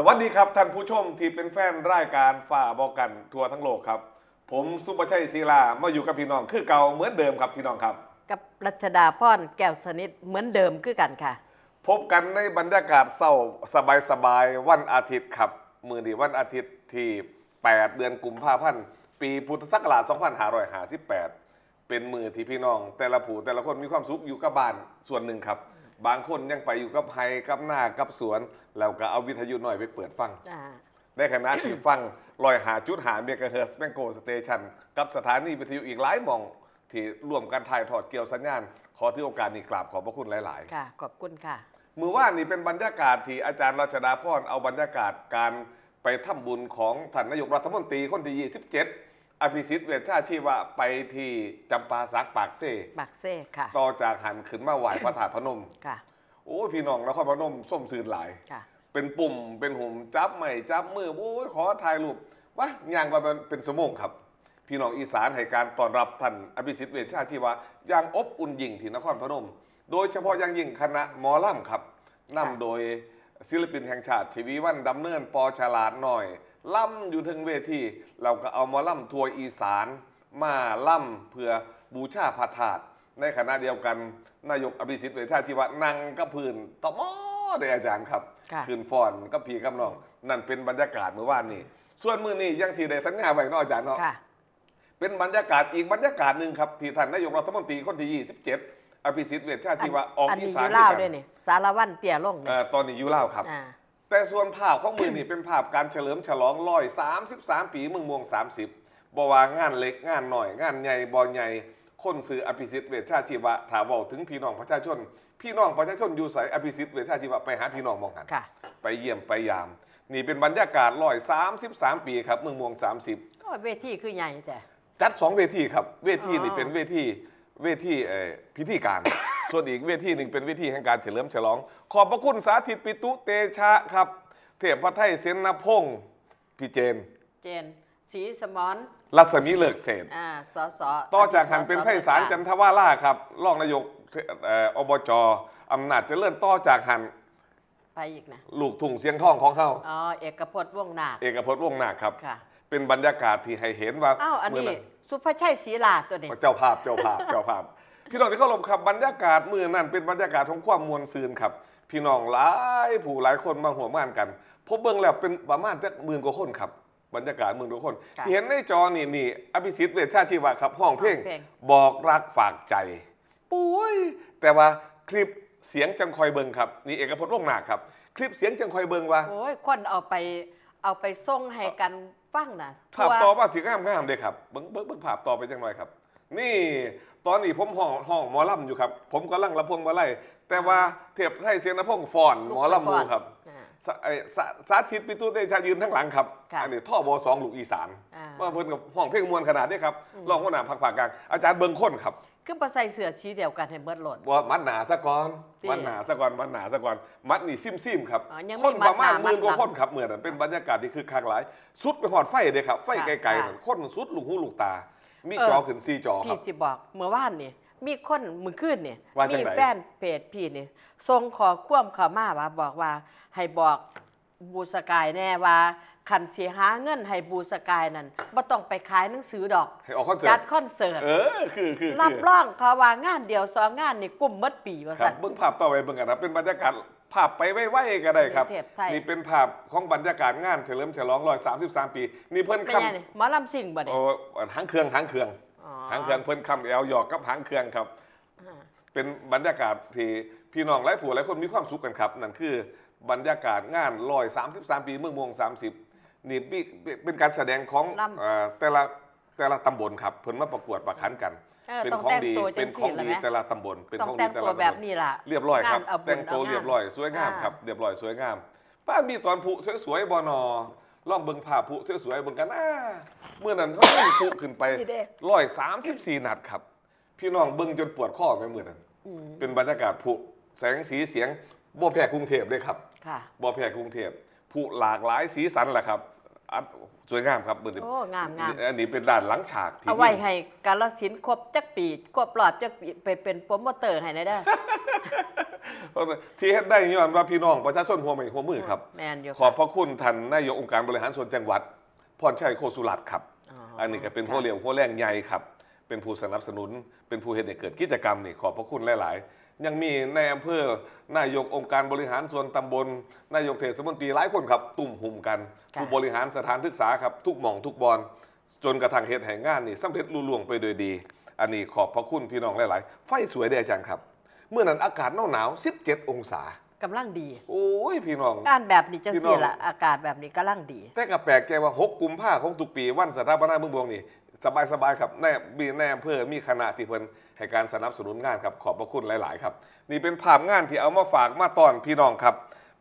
สวัสดีครับท่านผู้ชมที่เป็นแฟนรายการฟ้าบอกกันทั่วทั้งโลกครับ ผมสุประชัยศรีลา มาอยู่กับพี่น้องคือเก่าเหมือนเดิมครับพี่น้องครับ กับรัชดาพรแก้วสนิทเหมือนเดิมคือกันค่ะ พบกันในบรรยากาศเช้าสบายๆ วันอาทิตย์ครับ มื้อนี้วันอาทิตย์ที่แปด เดือนกุมภาพันธ์ ปีพุทธศักราช สองพันห้าร้อยห้าสิบแปด เป็นมื้อที่พี่น้องแต่ละผู้แต่ละคนมีความสุขอยู่กับบ้านส่วนหนึ่งครับ บางคนยังไปอยู่กับไร่กับนากับสวน แล้วก็เอาวิทยุน้อยไปเปิดฟัง อ่า ในขณะที่ฟัง ร้อยห้าจุดห้า เมกะเฮิรตซ์ Mango Station กับสถานีวิทยุอีกหลายหม่องที่ร่วมกันถ่ายทอดเกี่ยวสัญญาณ ขอถือโอกาสนี้กราบขอบพระคุณหลายๆ ค่ะ ขอบคุณค่ะ มื้อวานนี้เป็นบรรยากาศที่อาจารย์รัชดาพรเอาบรรยากาศการไปทำบุญของท่านนายกรัฐมนตรีคนที่ ยี่สิบเจ็ด อภิสิทธิ์เวชชาชีวะ ไปที่จำปาสัก ปากเซ ปากเซค่ะ ต่อจากหั้นขึ้นมาไหว้พระธาตุพนม ค่ะ โอ้ย พี่น้องนครพนมส้มซื่นหลาย ค่ะ เป็นปุ่มเป็นหุ่ม จับไม้จับมือ โอ้ย ขอถ่ายรูป วะ ย่างไปเป็นชั่วโมงครับ พี่น้องอีสานให้การต้อนรับท่านอภิสิทธิ์เวชชาชีวะอย่างอบอุ่นยิ่งที่นครพนม โดยเฉพาะอย่างยิ่งคณะหมอลำครับ นำโดยศิลปินแห่งชาติ ทวีวัน ดำเนิน ป.ฉลาดน้อย ลำอยู่เทิงเวที แล้วก็เอาหมอลำทั่วอีสานมาลำเพื่อบูชาพระธาตุ ในขณะเดียวกัน นายกอภิสิทธิ์เวชชาชีวะนั่งกับพื้นตะหมอเด้อาจารย์ครับ ค่ะ ขึ้นฟ้อนกับพี่กับน้อง นั่นเป็นบรรยากาศมื้อวานนี้ ส่วนมื้อนี้อย่างที่ได้สัญญาไว้เนาะอาจารย์เนาะ ค่ะ เป็นบรรยากาศอีกบรรยากาศหนึ่งครับ ที่ท่านนายกรัฐมนตรีคนที่ ยี่สิบเจ็ด อภิสิทธิ์เวชชาชีวะ อัน ออกอีสาน อันนี้อยู่ลาว คือกัน เด้นี่ สารวัตรเตี้ยลงนี่ เอ่อ ตอนนี้อยู่ลาวครับ อ่า แต่ส่วนภาพของมื้อนี้เป็นภาพการเฉลิมฉลอง ร้อยสามสิบสาม ปีเมืองม่วง สามสิบ บ่ว่างานเล็กงานน้อย งานใหญ่บ่ใหญ่ คนชื่ออภิสิทธิ์เวชชาชีวะ ถ้าเว้าถึงพี่น้องประชาชน พี่น้องประชาชนอยู่ไส อภิสิทธิ์เวชชาชีวะไปหาพี่น้องหม่องหั้น ค่ะ ไปเยี่ยมไปยาม นี่เป็นบรรยากาศ ร้อยสามสิบสาม ปีครับ เมืองม่วง สามสิบ โอ้ย เวทีคือใหญ่แท้ จัดสองเวทีครับ เวทีนี่ อ๋อ เป็นเวที เวที เอ่อ พิธีการ ส่วนอีกเวทีหนึ่งเป็นเวทีแห่งการเฉลิมฉลอง ขอบพระคุณสาธิตปิตุเตชะครับ เทพไทยเสนพงศ์ พี่เจน เจน ศรีสมร รัศมีเลิกเศรษฐ อ่า สส ต่อจากหั้นเป็นไพศาล จันทวาลาครับ รองนายก เอ่อ อบจ อำนาจเจริญ ต่อจากหั้น ไผอีกนะ ลูกทุ่งเสียงทองของเฮา อ๋อ เอกพจน์ วงศ์นาค เอกพจน์ วงศ์นาคครับ ค่ะ เป็นบรรยากาศที่ให้เห็นว่า อ้าว อันนี้ มื้อนั้น สุภชัยศรีลาตัวนี้ เจ้าภาพ เจ้าภาพ เจ้าภาพ พี่น้องที่เคารพครับ บรรยากาศมื้อนั้นเป็นบรรยากาศของความม่วนซื่นครับ พี่น้องหลายผู้หลายคนมาร่วมงานกัน ผมเบิ่งแล้วเป็นประมาณจักหมื่นกว่าคนครับ บรรยากาศหมื่นกว่าคน ค่ะ ที่เห็นในจอนี่ นี่ อภิสิทธิ์เวชชาชีวะครับ ร้องเพลง ร้องเพลง บอกรักฝากใจ ปุ้ย แต่ว่าคลิปเสียงจั่งค่อยเบิ่งครับ นี่เอกพจน์ วงศ์นาคครับ คลิปเสียงจั่งค่อยเบิ่งว่า โอ้ย คนเอาไป เอาไปส่งให้กันฟังน่ะ ภาพต่อมาสิงามๆ เด้ครับ เบิ่ง เบิ่ง เบิ่งภาพต่อไปจักหน่อยครับ นี่ ตอนนี้ผมฮ้อง ฮ้องหมอลำอยู่ครับ ผมกำลังลำพวงมาลัย แต่ว่า อ่า เทพไทยเสนพงศ์ฟ้อนหมอลำหมู่ครับ อ่า สา ไอ้ สา สาธิตปิตุเตชะยืนทางหลังครับ ค่ะ อันนี้ ทบ สอง ลูกอีสาน อ่า ว่าเพิ่นก็ฮ้องเพลงม่วนขนาดนี้ครับ อืม รองหัวหน้าพรรคภาคกลาง อาจารย์เบิ่งคนครับ คือบ่ใส่เสื้อสีเดียวกันให้เบิดโลด บ่ มัดหน้าซะก่อน ติ มัดหน้าซะก่อน มัดหน้าซะก่อน มัดนี่ซิมๆ ครับ อ๋อ ยังมี คนประมาณ มัดหน้า หมื่นกว่าคนครับ มื้อนั้นเป็นบรรยากาศที่คึกคักหลาย สุดไปฮอดไฟเด้ครับ ไฟ ค่ะ ไกลๆ ค่ะ นั่น คนสุดลูกหูลูกตา มี เออ จอขึ้นสี่จอครับ พี่สิบอก เมื่อวานนี่ มีคน มื้อคืนนี่ ว่าจั่งใด มีแฟนเพจพี่นี่ ส่งข้อความเข้ามาว่า บอกว่า ให้บอก บูสกายแน่ว่า คันสิหาเงินให้บูสกายนั่น บ่ต้องไปขายหนังสือดอก ให้ออกคอนเสิร์ต จัดคอนเสิร์ต เออ คือ คือ คือ รับรองเขาว่างานเดียวสองงานนี่กุ้มหมดปี ว่า ครับ ซั่น เบิ่งภาพต่อไปเบิ่งกันครับ เป็นบรรยากาศ ภาพไปไวๆ ก็ได้ครับ เทพไทย นี่เป็นภาพของบรรยากาศงานเฉลิมฉลองร้อยสามสิบสามปี นี่เพิ่น แม่นหยังนี่ หมอลำซิ่งบ่นี่ โอ้ หางเครื่อง หางเครื่อง อ๋อ หางเครื่อง เพิ่นค้ำแอวหยอกกับหางเครื่องครับ อ่า เป็นบรรยากาศที่พี่น้องหลายผู้หลายคนมีความสุขกันครับ นั่นคือบรรยากาศงานร้อยสามสิบสามปีเมืองม่วงสามสิบ นี่มี เป็นการแสดงของ ลำ เอ่อ แต่ละ แต่ละตำบลครับ เพิ่นมาประกวดประขันกัน เออ เป็นของดี ต้องแต่งตัวจั่งซี้ เป็นของดี ล่ะแม่ แต่ละตำบล เป็นของดีแต่ละตำบล ต้องแต่งตัวแบบนี้ล่ะ เรียบร้อยครับ งานเอาบุญ แต่งตัว เอางาน เรียบร้อย สวยงามครับ อ่า เรียบร้อย สวยงาม ป้า มีตอนพลุสวยๆ บ่นอ ลองเบิ่งภาพพลุสวยๆ เบิ่งกันนะ มื้อนั้นเขายิงพลุขึ้นไป นี่เด้ ร้อยสามสิบสี่นัดครับ พี่น้องเบิ่งจนปวดคอแม่มื้อนั้น อืม เป็นบรรยากาศพลุ แสงสีเสียง บ่แพ้กรุงเทพฯ เด้ครับ ค่ะ บ่แพ้กรุงเทพฯ พลุหลากหลายสีสันล่ะครับ ອັນ ສວຍງາມຄັບ ມື້ນີ້ ໂອ້ ງາມໆ ອັນນີ້ເປັນດ້ານຫຼັງສາກທີ່ ເອົາໄວ້ໃຫ້ກາລະສິນຄົບຈັກປີ ຄົບຮອບຈັກປີ ໄປເປັນໂປຣໂມເຕີໃຫ້ແດ່ເດີ ທີ່ເຮັດໄດ້ຍ້ອນວ່າພີ່ນ້ອງປະຊາຊົນຮ່ວມໄມ້ຮ່ວມມືຄັບ. ແມ່ນຢູ່ ຂອບພະຄຸນທ່ານນາຍົກອົງການບໍລິຫານສ່ວນຈັງຫວັດ ພອນໄຊ ໂຄສຸລັດ ຄັບ. ອໍ ອັນນີ້ກໍເປັນຫົວ ເປັນຫົວແຮງໃຫຍ່ຄັບ ເປັນຜູ້ສະໜັບສະໜູນ ເປັນຜູ້ເຮັດໃຫ້ເກີດກິດຈະກຳນີ້ ຂອບພະຄຸນຫຼາຍໆ. ຍັງມີນາຍອຳເພີ ນາຍົກອົງການບໍລິຫານສ່ວນຕຳບົນ ນາຍົກເທດສະມົນຕີຫຼາຍຄົນຄັບ ຕຸ້ມຫຸ້ມກັນ ຜູ້ບໍລິຫານສະຖານສຶກສາຄັບ ທຸກໝ່ອງທຸກບ່ອນ ຈົນກະທັ້ງເຮັດໃຫ້ງານນີ້ສຳເລັດລຸລ່ວງໄປໂດຍດີ. ອັນນີ້ຂອບພະຄຸນພີ່ນ້ອງຫຼາຍໆ. ໄຟສວຍເດ້ອາຈານຄັບ ມື້ນັ້ນອາກາດໜາວໆ ສິບເຈັດອົງສາ ກຳລັງດີ. ໂອ້ຍ ພີ່ນ້ອງ ງານແບບນີ້ຈັ່ງຊີ້ລະ ອາກາດແບບນີ້ກຳລັງດີ. ແຕ່ກໍແປກໃຈວ່າ ຫົກ ກຸມພາຂອງທຸກປີ ວັນສະຖາປະນາເມືອງບວງນີ້ ສະບາຍໆ ຄັບ ໃນ ມີ ໃນອຳເພີ ມີຄະນະທີ່ເພິ່ນໃຫ້ການສະໜັບສະໜູນງານຄັບ. ຂອບພະຄຸນຫຼາຍໆ ຄັບ. ນີ້ເປັນພາບງານທີ່ເອົາມາຝາກມາຕ້ອນພີ່ນ້ອງຄັບ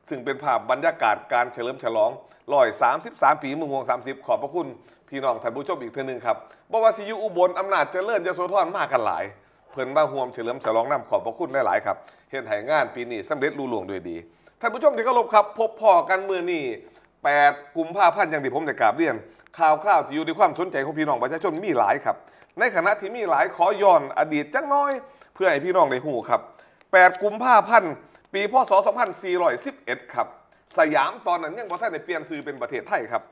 ຊຶ່ງເປັນພາບບັນຍາກາດການສະເຫຼີມສະຫຼອງ ຮ້ອຍສາມສິບສາມ ປີເມືອງບວງສາມສິບ. ຂອບພະຄຸນພີ່ນ້ອງທ່ານຜູ້ຊົມອີກເທື່ອໜຶ່ງຄັບ. ບໍ່ວ່າຊິຢູ່ອຸບົນ, ອຳນາດຈະເລີນ, ຍະໂສທອນ ມາກັນຫຼາຍ. ເພິ່ນມາຮ່ວມສະເຫຼີມສະຫຼອງນຳ ຂອບພະຄຸນຫຼາຍໆ ຄັບ. ເຮັດໃຫ້ງານປີນີ້ສຳເລັດລຸລ່ວງດ້ວຍດີ. ທ່ານຜູ້ຊົມທີ່ເຄົາລົບຄັບ, ພົບພໍ້ກັນມື້ນີ້ ແປດ ກຸມພາພັນ ຢ່າງທີ່ຜົມໄດ້ກາບລຽນ. ຂ່າວຄາວທີ່ຢູ່ໃນຄວາມສົນໃຈຂອງພີ່ນ້ອງປະຊາຊົນມີຫຼາຍຄັບ. ໃນຂະນະທີ່ມີຫຼາຍ, ຂໍຍ້ອນອະດີດຈັກໜ້ອຍ ເພື່ອໃຫ້ພີ່ນ້ອງໄດ້ຮູ້ຄັບ. ແປດ ກຸມພາພັນ ປີ ພ.ສ. ສອງພັນສີ່ຮ້ອຍສິບເອັດ ຄັບ. ສະຫຍາມຕອນນັ້ນຍັງບໍ່ທັນໄດ້ປ່ຽນຊື່ເປັນປະເທດໄທຄັບ.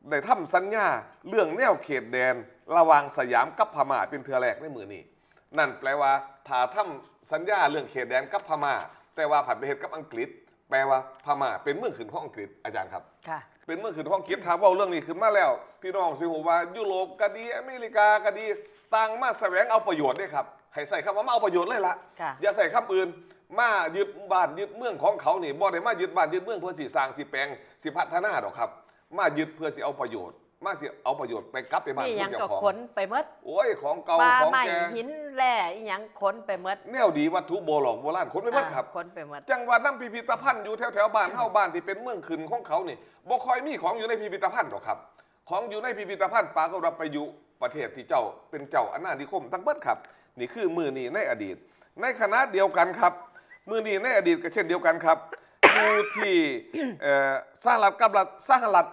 ໄດ້ທຳສັນຍາເລື່ອງແນວເຂດແດນລະຫວ່າງສະຫຍາມກັບພະມ້າເປັນເທື່ອແລກໃນມື້ນີ້. ນັ້ນແປວ່າ ຖ້າທຳສັນຍາເລື່ອງເຂດແດນກັບພະມ້າ, ແຕ່ວ່າພັດໄປເຮັດກັບອັງກິດ, ແປວ່າພະມ້າເປັນເມືອງຂຶ້ນຂອງອັງກິດ, ອາຈານຄັບ. ເປັນເມືອງຂຶ້ນຂອງອັງກິດ. ຖ້າເວົ້າເລື່ອງນີ້ຂຶ້ນມາແລ້ວ, ພີ່ນ້ອງຊິຮູ້ວ່າ ຢູໂຣບກໍດີ, ອາເມລິກາກໍດີ, ຕ່າງມາສະແຫວງເອົາປະໂຫຍດເດ້ຄັບ. ໃຫ້ໃຊ້ຄຳວ່າມາເອົາປະໂຫຍດເລີຍລະ. ຢ່າໃຊ້ຄຳອື່ນ. ມາຍຶດບ້ານຍຶດເມືອງຂອງເຂົານີ້, ບໍ່ໄດ້ມາຍຶດບ້ານຍຶດເມືອງເພື່ອຊິສ້າງ, ຊິແປງ, ຊິພັດທະນາດອກຄັບ. ມາຍຶດເພື່ອຊິເອົາປະໂຫຍດ, ມາຊິເອົາປະໂຫຍດໄປກັບໄປບ້ານເມືອງເຈົ້າຂອງ. ມີຫຍັງກໍຂົນໄປໝົດ. ໂອ້ຍ ຂອງເກົ່າ ຂອງແກ່, ຫີນແຮ່ ອີຫຍັງຂົນໄປໝົດ. ແນວດີວັດຖຸບໍ່ຫຼອກໂບລານຂົນໄປໝົດຄັບ. ຂົນໄປໝົດ. ຈັ່ງວ່ານຳພິພິທະພັນຢູ່ແຖວໆບ້ານເຮົາ, ບ້ານທີ່ເປັນເມືອງຂຶ້ນຂອງເຂົານີ້, ບໍ່ຄ່ອຍມີຂອງຢູ່ໃນພິພິທະພັນດອກຄັບ. ຂອງຢູ່ໃນພິພິທະພັນປາກົດວ່າໄປຢູ່ປະເທດທີ່ເຈົ້າເປັນເຈົ້າອານານິຄົມທັງເບິດຄັບ. ນີ້ຄືມື້ນີ້ໃນອະດີດ. ໃນຂະນະດຽວກັນຄັບ, ມື້ນີ້ໃນອະດີດກໍເຊັ່ນດຽວກັນຄັບ, ຢູ່ທີ່ ເອີ ສະຫະລັດກັບລັດ, ສະຫະລັດ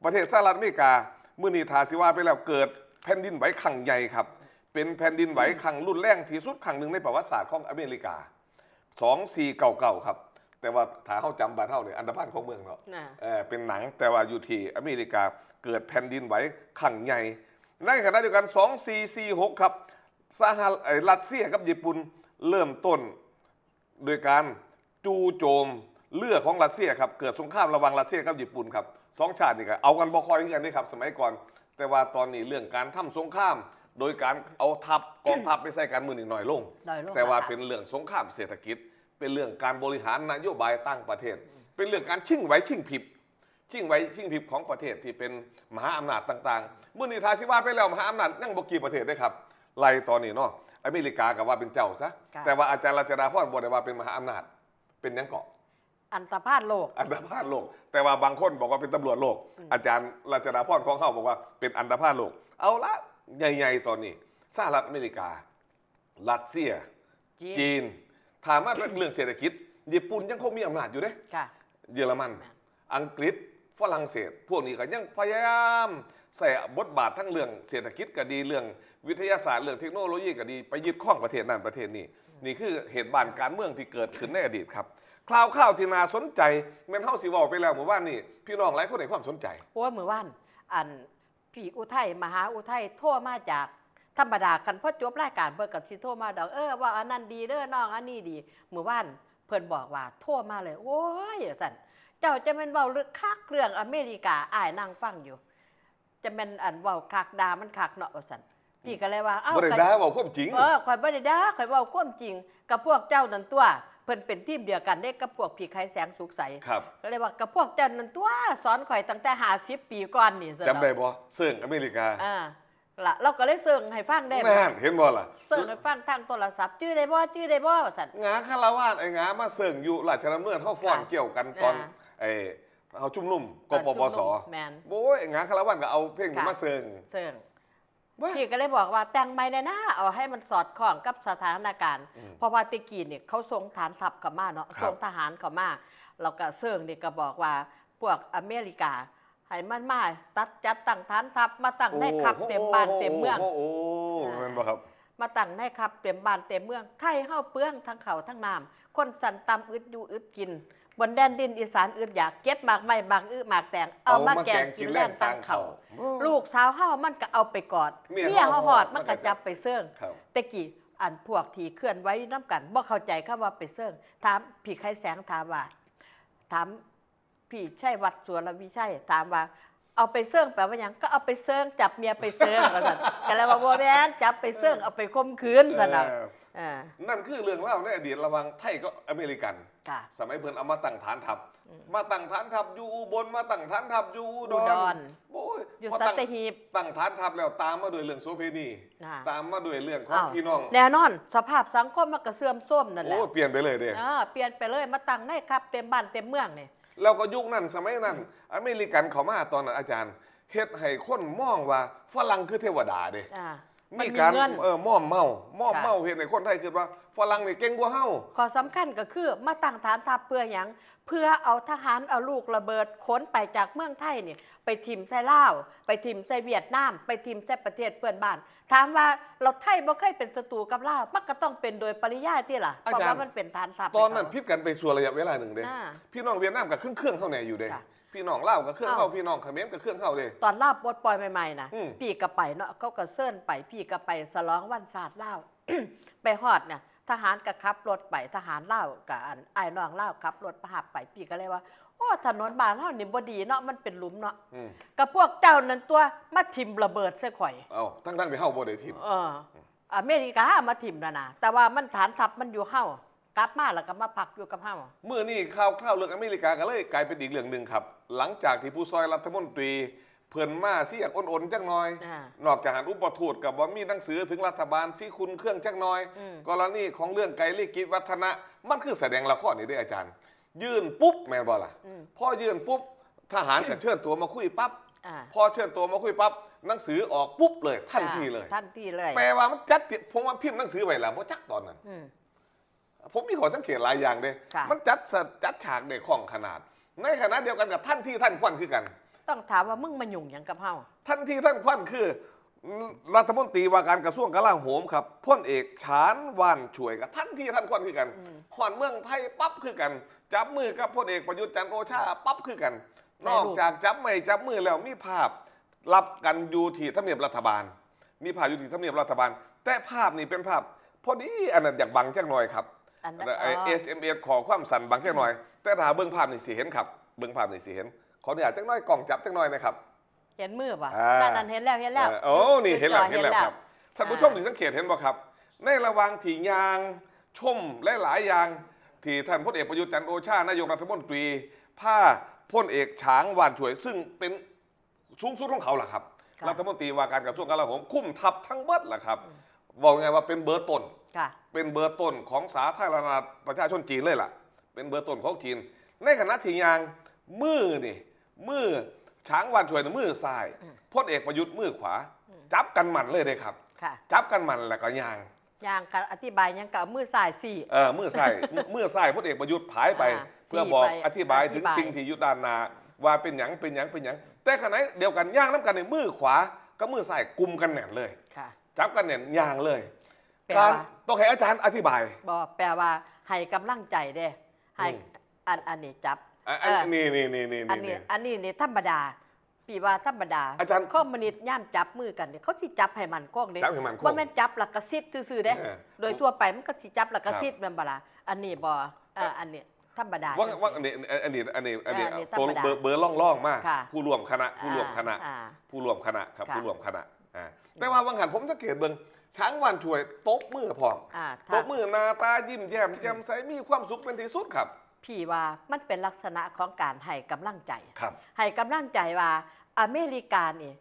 ປະເທດສະຫະລັດອາເມລິກາ ມື້ນີ້ຖ້າຊິວ່າໄປແລ້ວ ເກີດແຜ່ນດິນໄຫວຄັ້ງໃຫຍ່ຄັບ. ເປັນແຜ່ນດິນໄຫວຄັ້ງຮຸນແຮງທີ່ສຸດຄັ້ງໜຶ່ງໃນປະຫວັດສາດຂອງອາເມລິກາ. ສອງສີ່ເກົ້າເກົ້າ ຄັບ. ແຕ່ວ່າຖ້າເຮົາຈຳບ້ານເຮົານີ້ ອັນດາພານຂອງເມືອງເນາະ. ເອີ ເປັນໜັງ, ແຕ່ວ່າຢູ່ທີ່ອາເມລິກາເກີດແຜ່ນດິນໄຫວຄັ້ງໃຫຍ່. ໃນຂະນະດຽວກັນ ສອງສີ່ສີ່ຫົກ ຄັບ, ສະຫະ ເອີ ຣັດເຊຍກັບຍີ່ປຸ່ນເລີ່ມຕົ້ນໂດຍການຈູ່ໂຈມເຮືອຂອງຣັດເຊຍຄັບ. ເກີດສົງຄາມລະຫວ່າງຣັດເຊຍກັບຍີ່ປຸ່ນຄັບ. ສອງຊາດນີ້ກໍເອົາກັນບໍ່ຄ່ອຍຄືກັນເດ້ຄັບ ສະໄໝກ່ອນ. ແຕ່ວ່າຕອນນີ້ເລື່ອງການທຳສົງຄາມໂດຍການເອົາທັບ ກອງທັບໄປໃສ່ກັນມື້ນີ້ໜ້ອຍລົງ. ໜ້ອຍລົງ ແຕ່ວ່າເປັນເລື່ອງສົງຄາມເສດຖະກິດ, ເປັນເລື່ອງການບໍລິຫານນະໂຍບາຍຕ່າງປະເທດ, ເປັນເລື່ອງການຊິງໄຫວຊິງພິບ, ຊິງໄຫວຊິງພິບຂອງປະເທດທີ່ເປັນມະຫາອຳນາດຕ່າງໆ. ມື້ນີ້ຖ້າຊິວ່າໄປແລ້ວ ມະຫາອຳນາດຍັງບໍ່ກີ່ປະເທດເດ້ຄັບ, ໄລ່ຕອນນີ້ເນາະ, ອາເມລິກາກໍວ່າເປັນເຈົ້າຊະ. ແຕ່ວ່າອາຈານລັດຊະດາພອນບໍ່ໄດ້ວ່າເປັນມະຫາອຳນາດ, ເປັນຫຍັງເກາະ? ອັນຕະພານໂລກ. ອັນຕະພານໂລກ. ແຕ່ວ່າບາງຄົນບອກວ່າເປັນຕຳຫຼວດໂລກ. ອາຈານລັດຊະດາພອນຂອງເຮົາບອກວ່າເປັນອັນຕະພານໂລກ. ເອົາລະ, ໃຫຍ່ໆຕອນນີ້ ສະຫະລັດອາເມລິກາ, ຣັດເຊຍ, ຈີນ. ຈີນ. ຖ້າມາເລື່ອງເສດຖະກິດ, ຍີ່ປຸ່ນຍັງຄົງມີອຳນາດຢູ່ເດ້. ເຢຍລະມັນ, ອັງກິດ, ຝຣັ່ງເສດ, ພວກນີ້ກໍຍັງພະຍາຍາມໃຊ້ບົດບາດທັງເລື່ອງເສດຖະກິດກໍດີ, ເລື່ອງວິທະຍາສາດ, ເລື່ອງເທັກໂນໂລຢີກໍດີ, ໄປຍຶດຄອງປະເທດນັ້ນປະເທດນີ້. ນີ້ຄືເຫດການການເມືອງທີ່ເກີດຂຶ້ນໃນອະດີດຄັບ. ຂ່າວຄາວທີ່ໜ້າສົນໃຈ ແມ່ນເຮົາຊິເວົ້າໄປແລ້ວມື້ວານນີ້, ພີ່ນ້ອງຫຼາຍຄົນໃຫ້ຄວາມສົນໃຈ. ໂອ້ຍ ມື້ວານ ອັນ ພີ່ອຸໄທ ມະຫາອຸໄທ ໂທມາຈາກ, ທຳມະດາຄັນພໍຈົບລາຍການເພິ່ນກໍຊິໂທມາດອກ, ເອີ ເວົ້າອັນນັ້ນດີເດີນ້ອງ, ອັນນີ້ດີ. ມື້ວານເພິ່ນບອກວ່າ ໂທມາເລີຍ, ໂອ້ຍ ວ່າຊັ້ນ, ເຈົ້າຈະແມ່ນເວົ້າເລື່ອງຄັກເລື່ອງອາເມລິກາ, ອ້າຍນັ່ງຟັງຢູ່, ຈະແມ່ນ ອັນ ເວົ້າຄັກ ດ່າມັນຄັກເນາະ ວ່າຊັ້ນ. ພີ່ກໍເລີຍວ່າ ເອົ້າ, ບໍ່ໄດ້ດ່າ, ເວົ້າຄວາມຈິງ. ເອີ, ຂ້ອຍບໍ່ໄດ້ດ່າ, ຂ້ອຍເວົ້າຄວາມຈິງ. ກັບພວກເຈົ້ານັ້ນຕົວະ, ເພິ່ນເປັນທີມດຽວກັນເດ້ກັບພວກພີ່ໄຄແສງສຸກໃສ. ກໍເລີຍວ່າ ກັບພວກເຈົ້ານັ້ນຕົວະ, ສອນຂ້ອຍຕັ້ງແຕ່ຫ້າສິບປີກ່ອນນີ້. ຈຳໄດ້ບໍ່? ເຊິ່ງອາເມລິກາ. ລະ ລາວກໍເລີຍເຊິ່ງໃຫ້ຟັງເດ້. ນັ້ນ ເຫັນບໍ່ລະ? ເຊິ່ງໃຫ້ຟັງທາງໂທລະສັບ, ຈື່ໄດ້ບໍ່? ຈື່ໄດ້ບໍ່? ວ່າຊັ້ນ. ຫງາຄາລາວານ, ໄອ້ຫງາມາເຊິ່ງຢູ່ລາຊະດຳເນີນ, ເຮົາຟ້ອນກ່ຽວກັນຕອນ ເອີ ເຮົາຊຸມນຸມ ກປປສ. ແມ່ນ. ໂອ້ຍ, ຫງາຄາລາວານກໍເອົາເພງນີ້ມາເຊິ່ງ. ເຊິ່ງ. ພີ່ກໍເລີຍບອກວ່າ ແຕ່ງໃໝ່ແດ່ນາ, ເອົາໃຫ້ມັນສອດຄ່ອງກັບສະຖານະການ. ເພາະວ່າແຕ່ກີ້ນີ້ເຂົາສົ່ງຖານທັບເຂົ້າມາເນາະ, ສົ່ງທະຫານເຂົ້າມາ, ແລ້ວກໍເຊິ່ງນີ້ກໍບອກວ່າ ພວກອາເມລິກາ ໃຫ້ມັນມາຕັດ ຈັດຕັ້ງຖານທັບ ມາຕັ້ງນາຍທັບເຕັມບ້ານເຕັມເມືອງ. ໂອ້ ແມ່ນບໍ່ຄັບ? ມາຕັ້ງນາຍທັບເຕັມບ້ານເຕັມເມືອງ. ໄທເຮົາເປືອງທັງເຂົ້າທັງນ້ຳ, ຄົນຊັ້ນຕ່ຳອຶດຢູ່ອຶດກິນ, ບົນແດນດິນອີສານອຶດຢາກ, ເກັບໝາກໄມ້ໝາກອຶໝາກແຕງ ເອົາມາແກງກິນແລງຕາງເຂົ້າ. ລູກສາວເຮົາມັນກໍເອົາໄປກອດ, ເມຍເຮົາຮອດມັນກໍຈັບໄປເຊີງ. ແຕ່ກີ້ ອັນພວກທີ່ເຄື່ອນໄຫວນຳກັນ ບໍ່ເຂົ້າໃຈຄຳວ່າໄປເຊີງ. ຖາມ ພີ່ໄຂແສງ ຖາມວ່າ ຖາມ ພີ່ໄຊວັດ ສຸວລະວິໄຊ ຖາມວ່າ ເອົາໄປເຊີງແປວ່າຫຍັງ? ກໍເອົາໄປເຊີງ ຈັບເມຍໄປເຊີງ ວ່າຊັ້ນ. ກໍເລີຍວ່າ ບໍ່ແມ່ນຈັບໄປເຊີງ ເອີ ເອົາໄປຂົ່ມຂືນ ເອີ ຊັ້ນນະ. ເອີ ນັ້ນຄືເລື່ອງລາວໃນອະດີດລະຫວ່າງໄທກັບອາເມລິກັນ. ສະໄໝເພິ່ນເອົາມາຕັ້ງຖານທັບ ອືມ ມາຕັ້ງຖານທັບຢູ່ອຸບົນ ມາຕັ້ງຖານທັບຢູ່ອຸດອນ ອຸດອນ ໂອ້ຍ ຢູ່ສັດຕະຫີບ ຕັ້ງຖານທັບແລ້ວ ຕາມມາດ້ວຍເລື່ອງໂສເພນີ ອ່າ ຕາມມາດ້ວຍເລື່ອງຂອງ ອ້າວ ພີ່ນ້ອງ. ແນ່ນອນ ສະພາບສັງຄົມມັນກໍເສື່ອມໂຊມນັ້ນແຫຼະ. ໂອ້ ປ່ຽນໄປເລີຍເດ້. ອ່າ ປ່ຽນໄປເລີຍ ມາຕັ້ງນາຍທັບເຕັມບ້ານເຕັມເມືອງນີ້. ແລ້ວກໍຍຸກນັ້ນ ສະໄໝນັ້ນ ອືມ ອາເມລິກັນເຂົ້າມາຕອນນັ້ນ ອາຈານ ເຮັດໃຫ້ຄົນມອງວ່າຝຣັ່ງຄືເທວະດາເດ້. ອ່າ ມີການ ມັນມີເງິນ ເອີ ມອມເມົາ ມອມເມົາ ເຮັດໃຫ້ຄົນໄທຄິດວ່າຝຣັ່ງນີ້ເກັ່ງກວ່າເຮົາ. ຂໍ້ສຳຄັນກໍຄືມາຕັ້ງຖານທັບເພື່ອຫຍັງ? ເພື່ອເອົາທະຫານ ເອົາລູກລະເບີດຂົນໄປຈາກເມືອງໄທນີ້ ໄປຖິ້ມໃສ່ລາວ ໄປຖິ້ມໃສ່ຫວຽດນາມ ໄປຖິ້ມໃສ່ປະເທດເພື່ອນບ້ານ. ຖາມວ່າລາວໄທບໍ່ເຄີຍເປັນສັດຕູກັບລາວ? ມັນກໍຕ້ອງເປັນໂດຍປະລິຍາຍຕິລະ ເພາະວ່າມັນເປັນຖານທັບ. ອາຈານ ຕອນນັ້ນຜິດກັນໄປຊົ່ວໄລຍະເວລາໜຶ່ງເດ້. ອ່າ ພີ່ນ້ອງຫວຽດນາມກໍເຄືອງໆເຮົາແດ່ຢູ່ເດ້. ພີ່ນ້ອງລາວກໍເຄືອງເຮົາ ພີ່ນ້ອງຂະເໝນກໍເຄືອງເຮົາເດ້. ຕອນລາວປົດປ່ອຍໃໝ່ໆນະ ອືມ ພີ່ກໍໄປເນາະ ເຂົາກໍເຊີນໄປ ພີ່ກໍໄປສະຫຼອງວັນຊາດລາວ. ໄປຮອດນະ ທະຫານກໍຂັບລົດໄປ ທະຫານລາວກໍ ອັນ ອ້າຍນ້ອງລາວຂັບລົດມາຮັບໄປ. ພີ່ກໍເລີຍວ່າ ໂອ້ ຖະໜົນບ້ານເຮົານີ້ບໍ່ດີເນາະ ມັນເປັນຫຼຸມເນາະ. ອືມ ກໍພວກເຈົ້ານັ້ນຕົວະມາຖິ້ມລະເບີດໃສ່ຂ້ອຍ. ເອົ້າ ທັງໆທີ່ເຮົາບໍ່ໄດ້ຖິ້ມ. ເອີ ອາເມລິກາມາຖິ້ມນັ້ນນະ ແຕ່ວ່າມັນຖານທັບມັນຢູ່ເຮົາ. ກັບມາແລ້ວກໍມາພັກຢູ່ກັບເຮົາ. ມື້ນີ້ຂ່າວຄາວເລື່ອງອາເມລິກາກໍເລີຍກາຍເປັນອີກເລື່ອງໜຶ່ງຄັບ ຫຼັງຈາກທີ່ຜູ້ຊ່ອຍລັດຖະມົນຕີເພິ່ນມາຊິຢາກອົນໆຈັກໜ່ອຍ. ອ່າ ນອກຈາກຫັ້ນ ອຸປະທູດກໍບໍ່ມີໜັງສືເຖິງລັດຖະບານ ຊິຂຸ່ນເຄືອງຈັກໜ່ອຍ. ອືມ ກໍລະນີຂອງເລື່ອງໄກລີກິດວັດທະນະ ມັນຄືສະແດງລະຄອນນີ້ເດ້ອາຈານ. ຍື່ນປຸບແມ່ນບໍ່ລະ? ອືມ ພໍຍື່ນປຸບ ທະຫານກໍເຊີນຕົວມາຄຸຍປັບ. ອ່າ ພໍເຊີນຕົວມາຄຸຍປັບ ໜັງສືອອກປຸບເລີຍ ທັນທີເລີຍ. ທັນທີເລີຍ. ແປວ່າມັນຈັດ ເພາະວ່າພິມໜັງສືໄວ້ແລ້ວ ບໍ່ຈັກຕອນນັ້ນ. ອືມ ຜົມມີຂໍ້ສັງເກດຫຼາຍຢ່າງເດ້. ມັນຈັດສະ ຈັດສະຖານທີ່ໄດ້ຄ່ອງຂະໜາດ ໃນຂະນະດຽວກັນກໍທັນທີທັນຄວັນຄືກັນ. ຕ້ອງຖາມວ່າມຶງມາຫຍຸ້ງຫຍັງກັບເຮົາ? ທັນທີທັນຄວັນຄື ລັດຖະມົນຕີວ່າການກະຊວງກະລາໂຫມຄັບ ພົນເອກ ຊານ ຫວານຊ່ວຍ ກໍທັນທີທັນຄວັນຄືກັນ. ອືມ ຮອດເມືອງໄທປັບຄືກັນ ຈັບມືກັບພົນເອກປະຍຸດ ຈັນໂອຊາ ປັບຄືກັນ. ນອກຈາກຈັບໄມ້ຈັບມືແລ້ວ ມີພາບ ລັບກັນຢູ່ທີ່ທຳນຽບລັດຖະບານ ມີພາບຢູ່ທີ່ທຳນຽບລັດຖະບານ. ແຕ່ພາບນີ້ເປັນພາບ ພໍດີອັນນັ້ນຢາກບັງຈັກໜ່ອຍຄັບ ອັນນັ້ນ ເອັສເອັມເອັສ ຂໍ້ຄວາມສັ້ນບັງຈັກໜ່ອຍ. ອືມ ແຕ່ຖ້າເບິ່ງພາບນີ້ຊິເຫັນຄັບ ເບິ່ງພາບນີ້ຊິເຫັນ. ຂໍອະນຸຍາດຈັກໜ້ອຍ ກ້ອງຈັບຈັກໜ້ອຍນະຄັບ. ເຫັນມືບໍ່? ອ່າ ນັ້ນໆ ເຫັນແລ້ວ ເຫັນແລ້ວ. ເອີ ໂອ້ ນີ້ເຫັນແລ້ວ ເຫັນແລ້ວຄັບ. ທ່ານຜູ້ຊົມຊິສັງເກດເຫັນບໍ່ຄັບ ໃນລະຫວ່າງທີ່ຍ່າງຊົມຫຼາຍໆຢ່າງ ທີ່ທ່ານພົນເອກປະຍຸດ ຈັນໂອຊາ ນາຍົກລັດຖະມົນຕີ ພາພົນເອກ ຊານ ຫວານຊ່ວຍ ຊຶ່ງເປັນ ສູງສຸດຂອງເຂົາລະຄັບ ລັດຖະມົນຕີວ່າການກະຊວງກະລາໂຫມ ຄຸມທັບທັງເບິດລະຄັບ. ອືມ ເວົ້າງ່າຍວ່າເປັນເບີຕົ້ນ ເປັນເບີຕົ້ນຂອງສາທາລະນະລັດປະຊາຊົນຈີນເລີຍລະ ເປັນເບີຕົ້ນຂອງຈີນ. ໃນຂະນະທີ່ຍ່າງ ມືນີ້ ມື ຊານ ຫວານຊ່ວຍ ມືຊ້າຍ ອືມ ພົນເອກປະຍຸດມືຂວາ ອືມ ຈັບກັນໝັ້ນເລີຍເດ້ຄັບ. ຈັບກັນໝັ້ນແລ້ວກໍຍ່າງ ຍ່າງ ຄັນອະທິບາຍຫຍັງກໍເອົາມືຊ້າຍຊີ້. ເອີ ມືຊ້າຍ ມືຊ້າຍພົນເອກປະຍຸດຜາຍໄປ ອ່າ ເພື່ອບອກອະທິບາຍເຖິງສິ່ງທີ່ຢູ່ດ້ານໜ້າ ວ່າເປັນຫຍັງ ເປັນຫຍັງ ເປັນຫຍັງ. ແຕ່ຂະນະດຽວກັນຍ່າງນຳກັນນີ້ ມືຂວາກັບມືຊ້າຍກຸມກັນແໜ້ນເລີຍ. ຈັບກັນແໜ້ນຍ່າງເລີຍ. ການ ຕ້ອງໃຫ້ອາຈານອະທິບາຍ. ບໍ່ ແປວ່າໃຫ້ກຳລັງໃຈເດ້ ໃຫ້ ອືມ ອັນ ອັນນີ້ຈັບ ອັນ ອັນນີ້ ນີ້ ນີ້ ນີ້ ອັນນີ້ ນີ້ ອັນນີ້ນີ້ທຳມະດາ. ປີວ່າທຳມະດາ ອາຈານ ຄອມມູນິດຍາມຈັບມືກັນນີ້ ເຂົາຊິຈັບໃຫ້ໝັ້ນຄົງເດ້ ຈັບໃຫ້ໝັ້ນຄົງ ບໍ່ແມ່ນຈັບແລ້ວກະຊິດຊື່ໆເດ້. ເອີ ໂດຍທົ່ວໄປມັນກໍຊິຈັບແລ້ວກະຊິດ ແມ່ນບໍ່ລະ? ອັນນີ້ບໍ່? ເອີ ອັນນີ້ທຳມະດາ ວ່າ ວ່າ ອັນນີ້ ອັນນີ້ ອັນນີ້ ເອີ ອັນນີ້ ອັນນີ້ ໂຕ ເບີ ເບີລອງໆມາ ຜູ້ຮ່ວມຄະນະ ຜູ້ຮ່ວມຄະນະ ອ່າ ອ່າ ຜູ້ຮ່ວມຄະນະຄັບ ຜູ້ຮ່ວມຄະນະ. ອ່າ ແຕ່ວ່າວ່າງຫັ້ນ ອືມ ຜົມສັງເກດເບິ່ງ ຊານ ຫວານຊ່ວຍ ຕົບມືພ້ອມ ອ່າ ຕົບມື ໜ້າຕາຍິ້ມແຍ້ມແຈ່ມໃສ ອືມ ມີຄວາມສຸກເປັນທີ່ສຸດຄັບ. ພີ່ວ່າມັນເປັນລັກສະນະຂອງການໃຫ້ກຳລັງໃຈ ໃຫ້ກຳລັງໃຈວ່າອາເມລິການີ້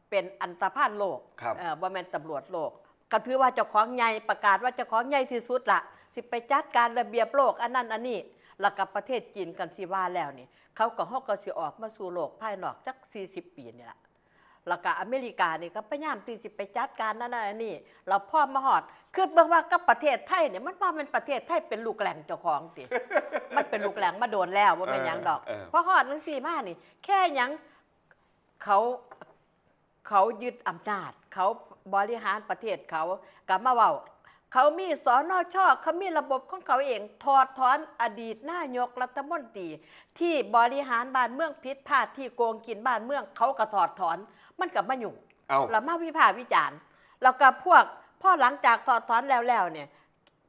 ເປັນອັນຕະພານໂລກ ເອີ ບໍ່ແມ່ນຕຳຫຼວດໂລກ ກໍຖືວ່າເຈົ້າຂອງໃຫຍ່ ປະກາດວ່າເຈົ້າຂອງໃຫຍ່ທີ່ສຸດລະ ຊິໄປຈັດການລະບຽບໂລກ ອັນນັ້ນອັນນີ້. ແລ້ວກໍປະເທດຈີນ ກັນຊິວ່າແລ້ວນີ້ ເຂົາກໍ ເຮົາກໍຊິອອກມາສູ່ໂລກພາຍນອກຈັກສີ່ສິບປີນີ້ລະ. ແລ້ວກະອາເມລິການີ້ກໍພະຍາຍາມທີ່ຊິໄປຈັດການອັນນັ້ນອັນນີ້ ແລ້ວພໍມາຮອດ ຄິດເບິ່ງວ່າກັບປະເທດໄທນີ້ ມັນວ່າແມ່ນປະເທດໄທເປັນລູກແຫຼ້ງເຈົ້າຂອງຕິ? ມັນເປັນລູກແຫຼ້ງມາດົນແລ້ວ ບໍ່ແມ່ນຫຍັງດອກ. ເອີ ເອີ ພໍຮອດຈັ່ງຊີ້ມານີ້ ແຄ່ຫຍັງ ເຂົາ ເຂົາຍຶດອຳນາດ ເຂົາບໍລິຫານປະເທດເຂົາ ກໍມາເວົ້າ ເຂົາມີ ສນຊ ເຂົາມີລະບົບຂອງເຂົາເອງ ຖອດຖອນອະດີດນາຍົກລັດຖະມົນຕີ ທີ່ບໍລິຫານບ້ານເມືອງຜິດພາດ ທີ່ໂກງກິນບ້ານເມືອງ ເຂົາກໍຖອດຖອນ ມັນກໍມາຫຍຸ້ງ ເອົ້າ ແລ້ວມາວິພາກວິຈານ ແລ້ວກໍພວກ ພໍຫຼັງຈາກຖອດຖອນແລ້ວໆ ນີ້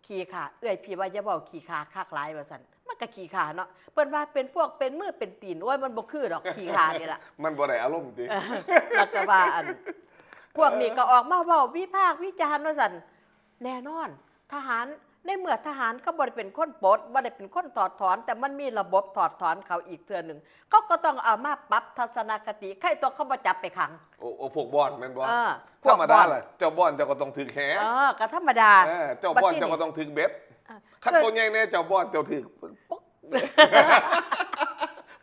ຂີ້ຂ້າ ເອື້ອຍພີ່ວ່າຢ່າເວົ້າຂີ້ຂ້າຄັກຫຼາຍວ່າຊັ້ນ ມັນກໍຂີ້ຂ້າເນາະ ເພິ່ນວ່າເປັນພວກເປັນມືເປັນຕີນ ໂອ້ຍ ມັນບໍ່ຄືດອກຂີ້ຂ້ານີ້ລະ ມັນບໍ່ໄດ້ອາລົມຕິ ເອີ ແລ້ວກໍວ່າອັນ ພວກນີ້ກໍອອກມາເວົ້າວິພາກວິຈານວ່າຊັ້ນ ແນ່ນອນ ທະຫານ ໃນເມື່ອທະຫານເຂົາບໍ່ໄດ້ເປັນຄົນປົດ ບໍ່ໄດ້ເປັນຄົນຖອດຖອນ ແຕ່ມັນມີລະບົບຖອດຖອນເຂົາອີກເທື່ອໜຶ່ງ ເຂົາກໍຕ້ອງເອົາມາປັບທັດສະນະຄະຕິ ໃຄຕົວເຂົາບໍ່ຈັບໄປຂັງ ໂອ້ ໂອ້ ພວກບ່ອນແມ່ນບໍ່? ເອີ ທຳມະດາລະ ເຈົ້າບ່ອນເຈົ້າກໍຕ້ອງຖືກແຫ ເອີ ກໍທຳມະດາ ເອີ ເຈົ້າບ່ອນເຈົ້າກໍຕ້ອງຖືກເບັດ ເອີ ຄັນໂຕໃຫຍ່ແດ່ເຈົ້າບ່ອນເຈົ້າຖືກ ປ໊ອກ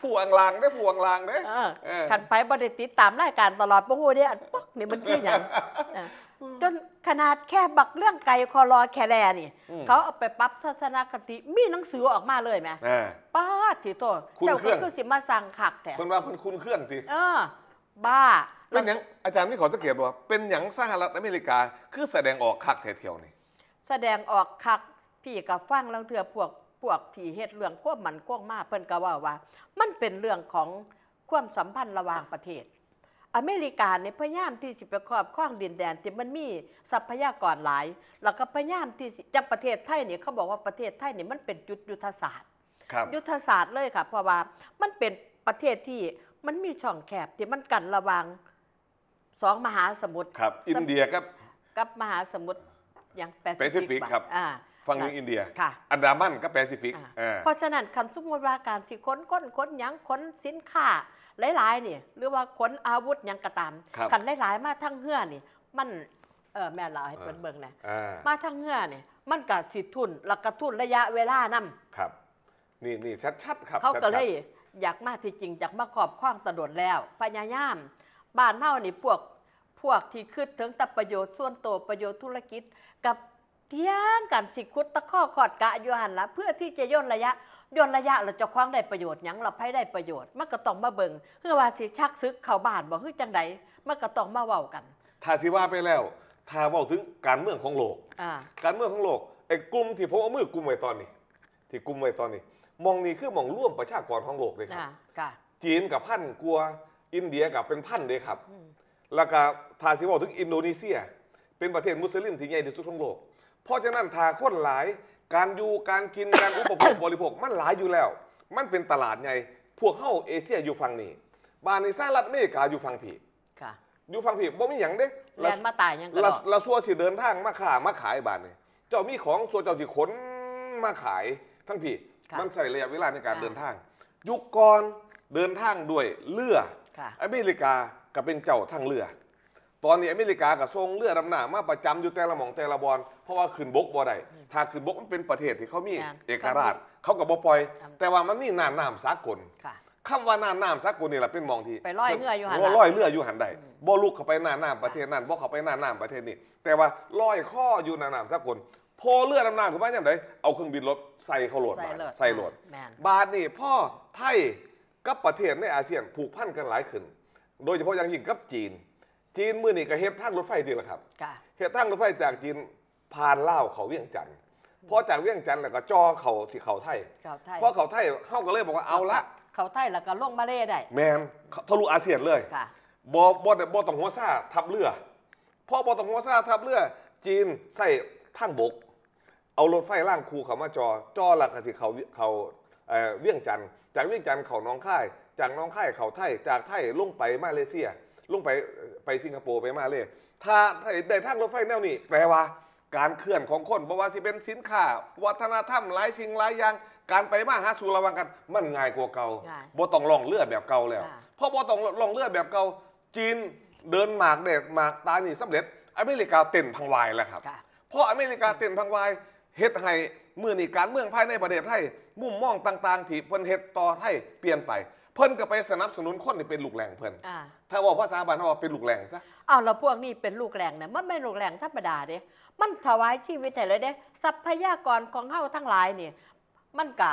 ຜູ້ອາງລາງເດ້ ຜູ້ອາງລາງເດ້ ເອີ ເອີ ຄັນໃຜບໍ່ໄດ້ຕິດຕາມລາຍການຕະຫຼອດບໍ່ຮູ້ເດ້ ອັນປ໊ອກນີ້ມັນຄືຫຍັງ ເອີ ຈົນຂະໜາດແຄ່ບັກເລື່ອງໄກ່ຄໍລໍແຄ່ແລນີ້ ອືມ ເຂົາເອົາໄປປັບທັດສະນະຄະຕິ ມີໜັງສືອອກມາເລີຍແໝ ເອີ ປາດຕິໂທ ຄຸນເຄືອງ ເຈົ້າກໍຄືຊິມາສ້າງຄັກແທ້ ເພິ່ນວ່າເພິ່ນຄຸນເຄືອງຕິ ເອີ ບ້າ ເປັນຫຍັງ ອາຈານມີຂໍ້ສັງເກດບໍ່ ເປັນຫຍັງສະຫະລັດອາເມລິກາຄືສະແດງອອກຄັກແທ້ທ່ຽວນີ້? ສະແດງອອກຄັກ ພີ່ກໍຟັງລາງເທື່ອ ພວກ ພວກທີ່ເຮັດເລື່ອງຄວາມໝັ້ນຄົງມາ ເພິ່ນກໍເວົ້າວ່າ ມັນເປັນເລື່ອງຂອງຄວາມສຳພັນລະຫວ່າງປະເທດ ອາເມລິການີ້ພະຍາຍາມທີ່ຊິໄປຄອບຄອງດິນແດນທີ່ມັນມີຊັບພະຍາກອນຫຼາຍ ແລ້ວກໍພະຍາຍາມທີ່ຊິ ຈັ່ງປະເທດໄທນີ້ ເຂົາບອກວ່າປະເທດໄທນີ້ມັນເປັນຈຸດຍຸດທະສາດ ຍຸດທະສາດເລີຍຄ່ະ ເພາະວ່າມັນເປັນປະເທດທີ່ມັນມີຊ່ອງແຄບທີ່ມັນກັ້ນລະຫວ່າງ ສອງມະຫາສະໝຸດ ຄັບ ອິນເດຍກັບ ກັບມະຫາສະໝຸດຫຍັງ ແປ ແປຊີຟິກ ຊີຟິກ ຄັບ ອ່າ ຝັ່ງໜຶ່ງອິນເດຍ ອ່າ ອັນດາມັນກັບແປຊີຟິກ ອ່າ ເພາະສະນັ້ນ ຄັນສົມມຸດວ່າການຊິຂົນຄົນ ຂົນຫຍັງ ຂົນສິນຄ້າຫຼາຍໆນີ້ ຫຼືວ່າຂົນອາວຸດຫຍັງກໍຕາມ ຄັນຫຼາຍໆມາທາງເຮືອນີ້ ມັນ ເອີ ແມ່ນລະ ເອົາໃຫ້ເພິ່ນເບິ່ງແດ່ ມາທາງເຮືອນີ້ ມັນກໍຊິທຸ່ນ ແລ້ວກໍທຸ່ນໄລຍະເວລານຳ ຄັບ ນີ້ ນີ້ຊັດໆ ຄັບ ເຂົາກໍເລີຍຢາກມາ ທີ່ຈິງຢາກມາຄອບຄອງແຕ່ດົນແລ້ວ ພະຍາຍາມ ບ້ານເຮົານີ້ ພວກ ພວກທີ່ຄິດເຖິງແຕ່ປະໂຫຍດສ່ວນໂຕ ປະໂຫຍດທຸລະກິດ ກັບຖຽງກັນ ຊິຂຸດຕະຄໍຄອດກະຢູ່ຫັ້ນລະ ເພື່ອທີ່ຈະຢ່ນໄລຍະ ຢ່ນໄລຍະແລ້ວເຈົ້າຂອງໄດ້ປະໂຫຍດຫຍັງ ແລ້ວໃຜໄດ້ປະໂຫຍດ ມັນກໍຕ້ອງມາເບິ່ງ ຫຼືວ່າຊິຊັກສຶກເຂົ້າບ້ານບໍ່ ຫຼືຈັ່ງໃດ ມັນກໍຕ້ອງມາເວົ້າກັນ ຖ້າຊິວ່າໄປແລ້ວ ຖ້າເວົ້າເຖິງການເມືອງຂອງໂລກ ອ່າ ການເມືອງຂອງໂລກ ໄອ້ກຸ່ມທີ່ຜົມເອົາມືກຸມໄວ້ຕອນນີ້ ທີ່ກຸມໄວ້ຕອນນີ້ ໝ່ອງນີ້ຄືໝ່ອງລວມປະຊາກອນຂອງໂລກເດ້ຄັບ ອ່າ ຈີນກໍພັນກວ່າ ອິນເດຍກໍເປັນພັນເດ້ຄັບ ອືມ ແລ້ວກໍຖ້າຊິເວົ້າເຖິງອິນໂດເນເຊຍ ເປັນປະເທດມຸສລິມທີ່ໃຫຍ່ທີ່ສຸດຂອງໂລກ ເພາະສະນັ້ນ ຖ້າຄົນຫຼາຍ ການຢູ່ ການກິນ ການອຸປະໂພກບໍລິໂພກ ມັນຫຼາຍຢູ່ແລ້ວ ມັນເປັນຕະຫຼາດໃຫຍ່ ພວກເຮົາເອເຊຍຢູ່ຝັ່ງນີ້ ບາດນີ້ສະຫະລັດອາເມລິກາຢູ່ຝັ່ງພີ້ ຢູ່ຝັ່ງພີ້ບໍ່ມີຫຍັງເດ້ ແລ່ນມາຕາຍຫຍັງກໍດອກ ລາວຊົ່ວຊິເດີນທາງມາຄ້າມາຂາຍບາດນີ້ ເຈົ້າມີຂອງຊົ່ວເຈົ້າຊິຂົນມາຂາຍທັງພີ້ ມັນໃຊ້ໄລຍະເວລາໃນການເດີນທາງ ຍຸກກ່ອນເດີນທາງດ້ວຍເຮືອ ອາເມລິກາກໍເປັນເຈົ້າທາງເຮືອ ຕອນນີ້ອາເມລິກາກໍສົ່ງເຮືອດຳນ້ຳມາປະຈຳຢູ່ແຕ່ລະໝ່ອງແຕ່ລະບ່ອນ ເພາະວ່າຂຶ້ນບົກບໍ່ໄດ້ ຖ້າຂຶ້ນບົກມັນເປັນປະເທດທີ່ເຂົາມີເອກະລາດ ເຂົາກໍບໍ່ປ່ອຍ ແຕ່ວ່າມັນມີນ່ານນ້ຳສາກົນ ຄຳວ່ານ່ານນ້ຳສາກົນນີ້ລະເປັນໝ່ອງທີ່ໄປລອຍເຮືອຢູ່ຫັ້ນ ລອຍເຮືອຢູ່ຫັ້ນໄດ້ ບໍ່ລຸກເຂົ້າໄປນ່ານນ້ຳປະເທດນັ້ນ ບໍ່ເຂົ້າໄປນ່ານນ້ຳປະເທດນີ້ ແຕ່ວ່າລອຍຄໍຢູ່ນ່ານນ້ຳສາກົນ ພໍເຮືອດຳນ້ຳຂຶ້ນມາຍາມໃດ ເອົາເຄື່ອງບິນລົບໃສ່ເຂົາໂລດ ໃສ່ໂລດ ບາດນີ້ພໍໄທກັບປະເທດໃນອາຊຽນຜູກພັນກັນຫຼາຍຂຶ້ນ ໂດຍສະເພາະຢ່າງຍິ່ງກັບຈີນ ຈີນມື້ນີ້ກໍເຮັດທາງລົດໄຟຕິລະຄັບ ເຮັດທາງລົດໄຟຈາກຈີນ ຜ່ານລາວເຂົ້າວຽງຈັນ ພໍຈາກວຽງຈັນແລ້ວກໍຈ່ອເຂົ້າ ຊິເຂົ້າໄທ ເຂົ້າໄທ ພໍເຂົ້າໄທ ເຮົາກໍເລີຍບອກວ່າເອົາລະ ເຂົ້າໄທແລ້ວກໍລົງມາເລໄດ້ ແມ່ນ ທະລຸອາຊຽນເລີຍ ບໍ່ ບໍ່ ບໍ່ຕ້ອງຫົວຊາທັບເຮືອ ພໍບໍ່ຕ້ອງຫົວຊາທັບເຮືອ ຈີນໃຊ້ທາງບົກ ເອົາລົດໄຟລາງຄູ່ເຂົ້າມາຈ່ອ ຈ່ອແລ້ວກໍຊິເຂົ້າ ເຂົ້າ ເອີ ວຽງຈັນ ຈາກວຽງຈັນເຂົ້າໜອງຄາຍ ຈາກໜອງຄາຍເຂົ້າໄທ ຈາກໄທລົງໄປມາເລເຊຍ ລົງໄປ ໄປສິງກະໂປ ໄປມາເລ ຖ້າໄດ້ ໄດ້ທາງລົດໄຟແນວນີ້ ແປວ່າການເຄື່ອນຂອງຄົນ ບໍ່ວ່າຊິເປັນສິນຄ້າ ວັດທະນະທຳ ຫຼາຍສິ່ງຫຼາຍຢ່າງ ການໄປມາຫາສູ່ລະຫວ່າງກັນ ມັນງ່າຍກວ່າເກົ່າ ບໍ່ຕ້ອງລ່ອງເຮືອແບບເກົ່າແລ້ວ ເພາະບໍ່ຕ້ອງລ່ອງເຮືອແບບເກົ່າ ຈີນເດີນໝາກແດດໝາກຕານີ້ສຳເລັດ ອາເມລິກາເຕັ້ນພັງວາຍແລ້ວຄັບ ເພາະອາເມລິກາເຕັ້ນພັງວາຍ ເຮັດໃຫ້ມື້ນີ້ການເມືອງພາຍໃນປະເທດໄທ ມຸມມອງຕ່າງໆທີ່ເພິ່ນເຮັດຕໍ່ໄທປ່ຽນໄປ ເພິ່ນກໍໄປສະໜັບສະໜູນຄົນທີ່ເປັນລູກແຫຼ່ງເພິ່ນ ຖ້າເວົ້າພາສາບ້ານເຮົາວ່າເປັນລູກແຫຼ່ງຊະ ອ້າວ ແລ້ວພວກນີ້ເປັນລູກແຫຼ່ງນະ ມັນແມ່ນລູກແຫຼ່ງທຳມະດາເດ້ ມັນຖວາຍຊີວິດໃຫ້ເລີຍເດ້ ຊັບພະຍາກອນຂອງເຮົາທັງຫຼາຍນີ້ ມັນກະ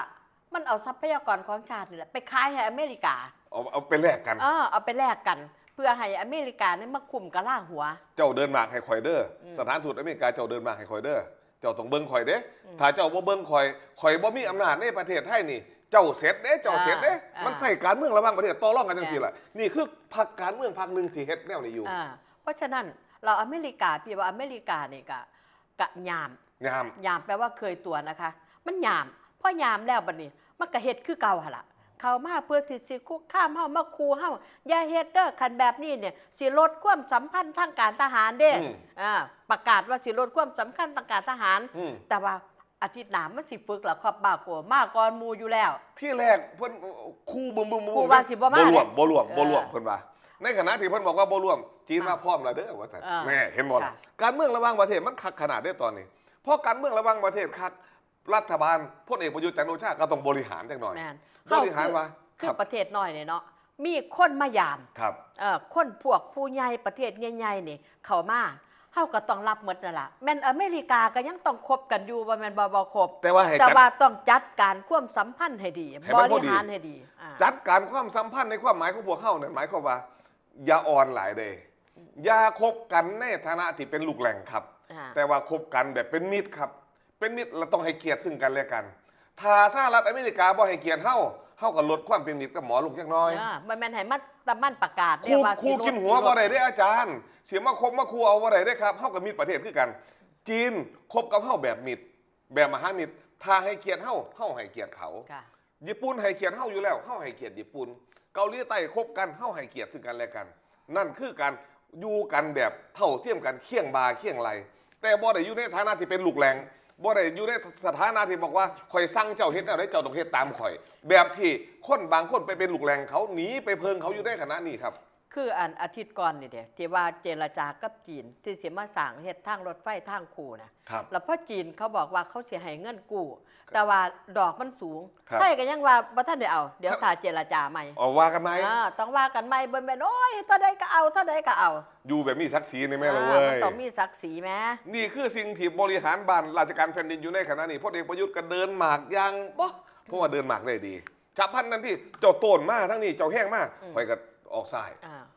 ມັນເອົາຊັບພະຍາກອນຂອງຊາດນີ້ແຫຼະ ໄປຂາຍໃຫ້ອາເມລິກາ ເອົາ ເອົາໄປແລກກັນ ເອີ ເອົາໄປແລກກັນ ເພື່ອໃຫ້ອາເມລິການີ້ມາຄຸ້ມກະລາຫົວ. ເຈົ້າເດີນໝາກໃຫ້ຂ້ອຍເດີ ອືມ ສະຖານທູດອາເມລິກາ ເຈົ້າເດີນໝາກໃຫ້ຂ້ອຍເດີ ເຈົ້າຕ້ອງເບິ່ງຂ້ອຍເດ້ ອືມ ຖ້າເຈົ້າບໍ່ເບິ່ງຂ້ອຍ ຂ້ອຍບໍ່ມີອຳນາດໃນປະເທດໄທນີ້ ເຈົ້າເສັດເດ້ ເຈົ້າເສັດເດ້ ອ່າ ມັນໃຊ້ການເມືອງລະຫວ່າງປະເທດຕໍ່ລອງກັນຈັ່ງຊີ້ລະ ແມ່ນ ນີ້ຄືພັກການເມືອງພັກໜຶ່ງທີ່ເຮັດແນວນີ້ຢູ່ ອ່າ ເພາະສະນັ້ນ ແລ້ວອາເມລິກາ ທີ່ວ່າອາເມລິການີ້ກະ ກະຍາມ ຍາມ ຍາມແປວ່າເຄີຍຕົວະນະຄະ ມັນຍາມ ພໍຍາມແລ້ວບັດນີ້ ມັນກະເຮັດຄືເກົ່າຫັ້ນລະ ເຂົ້າມາເພື່ອທີ່ຊິຄຸກຄາມເຮົາ ມາຂູ່ເຮົາ ຢ່າເຮັດເດີ ຄັນແບບນີ້ນີ້ ຊິລົດຄວາມສຳພັນທາງການທະຫານເດ້ ອືມ ອ່າ ປະກາດວ່າຊິລົດຄວາມສຳຄັນທາງການທະຫານ ອືມ ແຕ່ວ່າອາທິດໜ້າມັນຊິຝຶກລະ ຄອບບາໂກ ມາກ່ອນໝູ່ຢູ່ແລ້ວ ທີແລກເພິ່ນ ເອີ ຂູ່ບຶມໆໆ ຂູ່ວ່າຊິບໍ່ມາ ບໍ່ຮ່ວມ ເດ້ ບໍ່ຮ່ວມ ເອີ ບໍ່ຮ່ວມ ເພິ່ນວ່າ ໃນຂະນະທີ່ເພິ່ນບອກວ່າບໍ່ຮ່ວມ ຈີນວ່າ ອ່າ ພ້ອມແລ້ວເດີ ວ່າຊັ້ນ ເອີ ແນ່ ເຫັນບໍ່ລະ ການເມືອງລະຫວ່າງປະເທດມັນຄັກຂະໜາດເດ້ຕອນນີ້ ເພາະການເມືອງລະຫວ່າງປະເທດຄັກ ລັດຖະບານພົນເອກປະຍຸດ ຈັນໂອຊາ ກໍຕ້ອງບໍລິຫານຈັກໜ້ອຍ ແມ່ນ ບໍລິຫານວ່າ ເຮົາຄື ຄືປະເທດນ້ອຍນີ້ເນາະ ມີຄົນມາຢາມ ເອີ ຄົນພວກຜູ້ໃຫຍ່ປະເທດໃຫຍ່ໆນີ້ເຂົ້າມາ ເຮົາກໍຕ້ອງຮັບໝົດນັ້ນລະ ແມ່ນອາເມລິກາກໍຍັງຕ້ອງຄົບກັນຢູ່ ບໍ່ແມ່ນວ່າບໍ່ຄົບ ແຕ່ວ່າໃຫ້ ແຕ່ວ່າຕ້ອງຈັດການຄວາມສຳພັນໃຫ້ດີ ໃຫ້ມັນພໍດີ ບໍລິຫານໃຫ້ດີ ອ່າ ຈັດການຄວາມສຳພັນໃນຄວາມໝາຍຂອງພວກເຮົານັ້ນ ໝາຍຄວາມວ່າ ຢ່າອ່ອນຫຼາຍເດ້ ອືມ ຢ່າຄົບກັນໃນຖານະທີ່ເປັນລູກແຫຼ່ງຄັບ ອ່າ ແຕ່ວ່າຄົບກັນແບບເປັນມິດຄັບ ເປັນມິດລະຕ້ອງໃຫ້ກຽດຊຶ່ງກັນແລະກັນ ຖ້າສະຫະລັດອາເມລິກາບໍ່ໃຫ້ກຽດເຮົາ ເຮົາກໍລົດຄວາມເປັນມິດກັບໝໍລົງຈັກໜ້ອຍ ອ່າ ບໍ່ແມ່ນໃຫ້ມາ ແຕ່ມັນປະກາດເດ້ວ່າ ຂູ່ກິນຫົວບໍ່ໄດ້ເດ້ອາຈານ ຊິມາຄົບມາຂູ່ເອົາບໍ່ໄດ້ເດ້ຄັບ ເຮົາກໍມິດປະເທດຄືກັນ ຈີນຄົບກັບເຮົາແບບມິດ ແບບມະຫາມິດ ຖ້າໃຫ້ກຽດເຮົາ ເຮົາໃຫ້ກຽດເຂົາ ຍີ່ປຸ່ນໃຫ້ກຽດເຮົາຢູ່ແລ້ວ ເຮົາໃຫ້ກຽດຍີ່ປຸ່ນ ເກົາຫຼີໃຕ້ຄົບກັນ ເຮົາໃຫ້ກຽດຊຶ່ງກັນແລະກັນ ນັ້ນຄືການຢູ່ກັນແບບເທົ່າທຽມກັນ ຄຽງບ່າຄຽງໄຫຼ່ ແຕ່ບໍ່ໄດ້ຢູ່ໃນຖານະທີ່ເປັນລູກແຫຼ່ງ ບໍ່ໄດ້ຢູ່ໃນສະຖານະທີ່ບອກວ່າ ຂ້ອຍສັ່ງເຈົ້າເຮັດແນວໃດ ເຈົ້າຕ້ອງເຮັດຕາມຂ້ອຍ ແບບທີ່ຄົນບາງຄົນໄປເປັນລູກແຫຼ່ງເຂົາ ໜີໄປເພິ່ງເຂົາຢູ່ໃນຂະນະນີ້ຄັບ. ຄືອັນອາທິດກ່ອນນີ້ເດ້ ທີ່ວ່າເຈລະຈາກັບຈີນ ທີ່ຊິມາສ້າງເຮັດທາງລົດໄຟທາງຄູ່ນະ ແລ້ວພໍຈີນເຂົາບອກວ່າເຂົາຊິໃຫ້ເງິນກູ້ ແຕ່ວ່າດອກມັນສູງ ໄທກໍຍັງວ່າບໍ່ທັນໄດ້ເອົາ ດຽວຖ້າເຈລະຈາໃໝ່ ເອົາວ່າກັນໃໝ່ ເອີ ຕ້ອງວ່າກັນໃໝ່ ບໍ່ແມ່ນ ໂອ້ຍ ເທົ່າໃດກໍເອົາ ເທົ່າໃດກໍເອົາ ຢູ່ແບບມີສັກສີແນ່ແມ່ລະເວີຍ ມັນຕ້ອງມີສັກສີແມ້ ນີ້ຄືສິ່ງທີ່ບໍລິຫານບ້ານລາຊະການແຜ່ນດິນຢູ່ໃນຂະນະນີ້ ພົນເອກປະຍຸດກໍເດີນໝາກຢ່າງ ບໍ່ ເພາະວ່າເດີນໝາກໄດ້ດີ ສະພັນທັນທີ ເຈົ້າໂຕ້ນມາທາງນີ້ ເຈົ້າແຮງມາ ຂ້ອຍກໍອອກຊ້າຍ